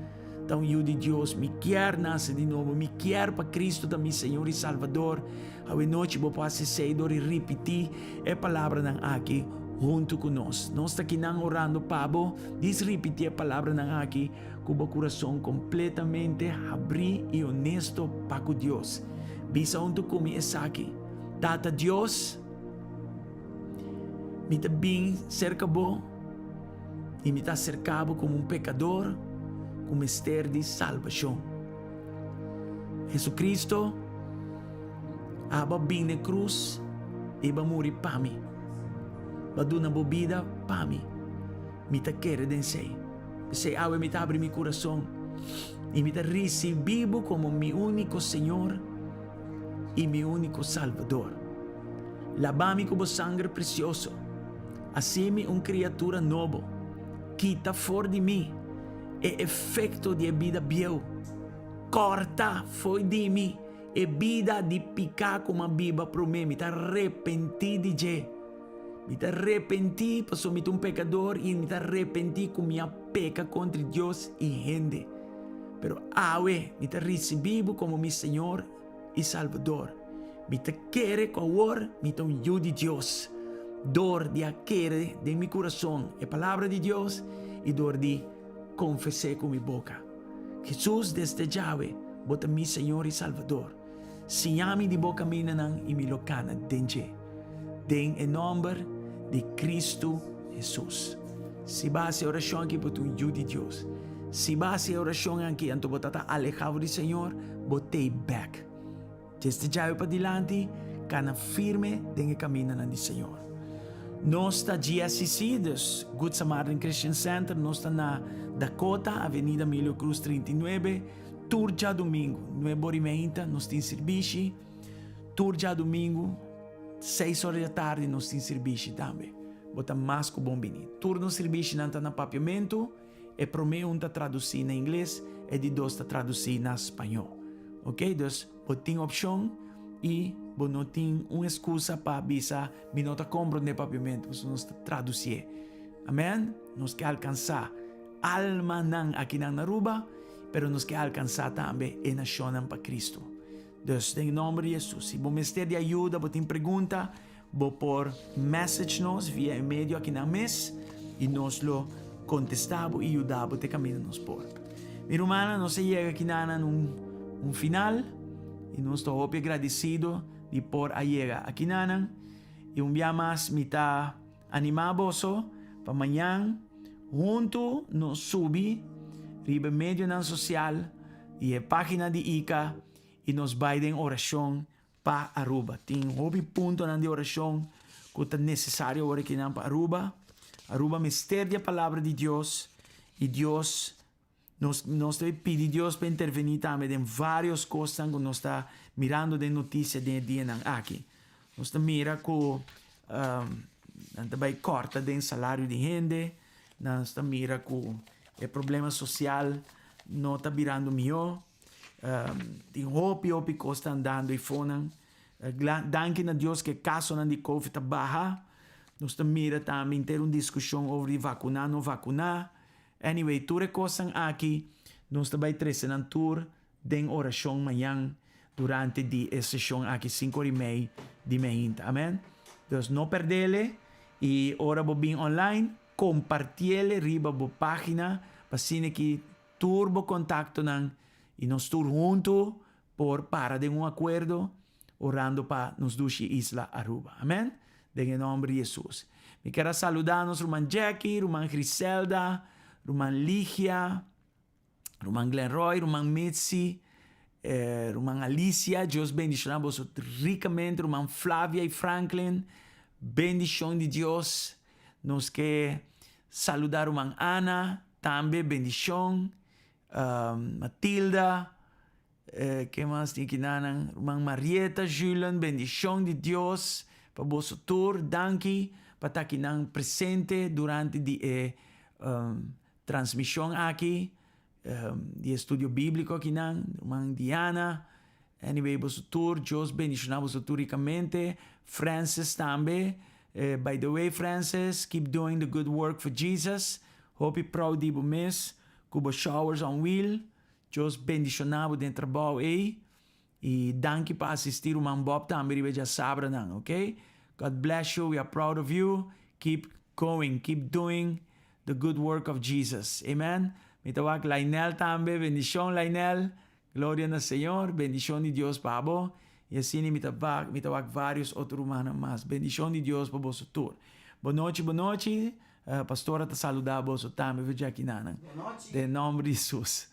ta un yu di Dios, mi kier nace di nobo, mi kier pa Cristo ta mi Señor y Salvador, Awe nochi bo por hasi esei dor di ripití e palabranan aki huntu ku nos. Nos ta kinan orando pa bo. Dis ripití e palabranan aki ku bo kurason kompletamente habrí i onesto pa ku Dios. Bisa huntu ku mi esaki, Tata Dios, mi ta bin serka bo i mi ta aserká bo komo un pekador ku mester di salbashon. Jesucristo aba bin na e cruz y ba muri pa mi. Ba duna bo bida pa mi. Mi ta kere den esey. P'esey awe mi ta abri mi curason y mi ta ricibi bo como mi unico Señor y mi unico Salvador. Laba mi cu bo sangre precioso. Haci mi un criatura nobo. Kita for di mi e efecto di e bida bieu. Corta fo'i di mi e bida di pica cu m'a biba prome. Mi ta repenti di dje. Mi ta repenti pasobra mi ta un pecador y mi ta repenti cu mi a peca contra Dios y hende. Pero awe mi ta ricibi bo como mi Señor y Salvador. Mi ta kere cu awor mi ta un yu di Dios dor di a kere den mi curason e Palabra di Dios y dor di confes'é cu mi boca. Jesus, desde djawe bo ta mi Señor y Salvador. Siña mi di bo caminanan y mi lo cana den dje. Den e nomber di Cristo Jesus. Si bo a haci e oracion aki bo ta un yu di Dios. Si bo a haci e oracion aki anto bo ta ta aleha for di Señor, bo t'ei bek. Desde djawe padilanti, kana firme den e kamindanan di Señor. Nos ta GSCC, dus Good Samaritan Christian Center, nos ta na Dakota, Avenida Emilio Cruz 39, tur djadumingu, nuebe ora i meinta nos tin sirbishi. Tur djadumingu, seis ora di atardi nos tin sirbishi tambe. Bo ta mas ku bon bini. Tur nos sirbishinan ta na papiamentu, e promé un ta tradusí na ingles, e di dos ta tradusí na spañó. Ok, dus bo tin opshon i bo no tin un eskusa pa bisa mi no ta komprondé papiamentu, pasobra nos ta tradusié. Amèn? Nos ke alkansá almanan akinan na Aruba, pero nos ke alkansá tambe e nashonnan pa Kristu. Dus, den nomber di Jesus, si bo mester di ayuda, bo tin pregunta, bo por message nos via e medio akinan mes i nos lo kontestá bo i yuda bo te kaminda nos por. Mi rumannan, nos a yega akinan na un un final i nos ta hopi agradesido di por a yega akinanan. I un bia mas mi ta animá boso pa mañan huntu nos subi riba e medionan sosial di e página di ICA i nos bai den orashon pa Aruba. Tin hopi puntonan di orashon ku ta nesesario awor akinan pa Aruba. Aruba mester di e palabra di Dios i Dios nos nos debe pidi Dios pa intervení tambe den vários kosnan ku nos ta mirando den notisia den e dianan aki. Nos ta mira ku nan ta bai kòrta den salario di hende, nos ta mira ku e problema sosial no ta birando mihó. Tin hopi hopi kos ta andando eifonan. Danki na Dios ku e kasonan di covid ta baha. Nos ta mira tambe henter un diskushon over di vakuná no vakuná. Anyway, tur e kosnan aki nos ta bai trese nan tur den orashon mañan durante di e seshon aki sinku ora i mei di meinta. Amen. Dus no perdele i ora bo bin online kompartiele riba bo pagina pa asina ki Tur bo kontaktonan i nos tur huntu por para den un akuerdo orando pa nos dushi isla Aruba. Amen. Den e nomber di Jesus. Mi kier a saluda nos ruman Jackie, ruman Griselda, ruman Ligia, ruman Glenroy, ruman Mitzi, ruman Alicia. Dios bendiciona boso ricamente. Ruman Flavia y Franklin. Bendicion di Dios. Nos ke saluda ruman Ana. Tambe bendicion Matilda, ken mas tin kinanan, ruman Marieta, Julen, bendicion di Dios pa boso tur, danki pa ta kinan presente durante di e transmision aki di e studio biblico akinan, ruman Diana, anyway boso tur, Dios bendiciona boso tur ricamente, Francis tambe, by the way Francis, keep doing the good work for Jesus, Hopi proud di bo mes ku bo showers on wheel. Dios bendiciona bo den trabou ey. Y danki pa asisti ruman Bob tambe riba e djasabranan, ok? God bless you, we are proud of you. Keep going, keep doing the good work of Jesus. Amen. Mi ta wak Lainel tambe, bendicion Lainel. Gloria na Señor, bendicion di Dios pa bo. Y asina mi ta wak, mi ta wak varios otro rumannan mas. Bendicion di Dios pa boso tur. Bonochi, bonochi. Pastora ta saluda boso tambe for djaki nanan. Den nomber di Jesus.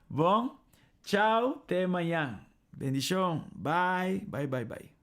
Bon, chao, te mañan. Bendicion. Bye, bye, bye, bye.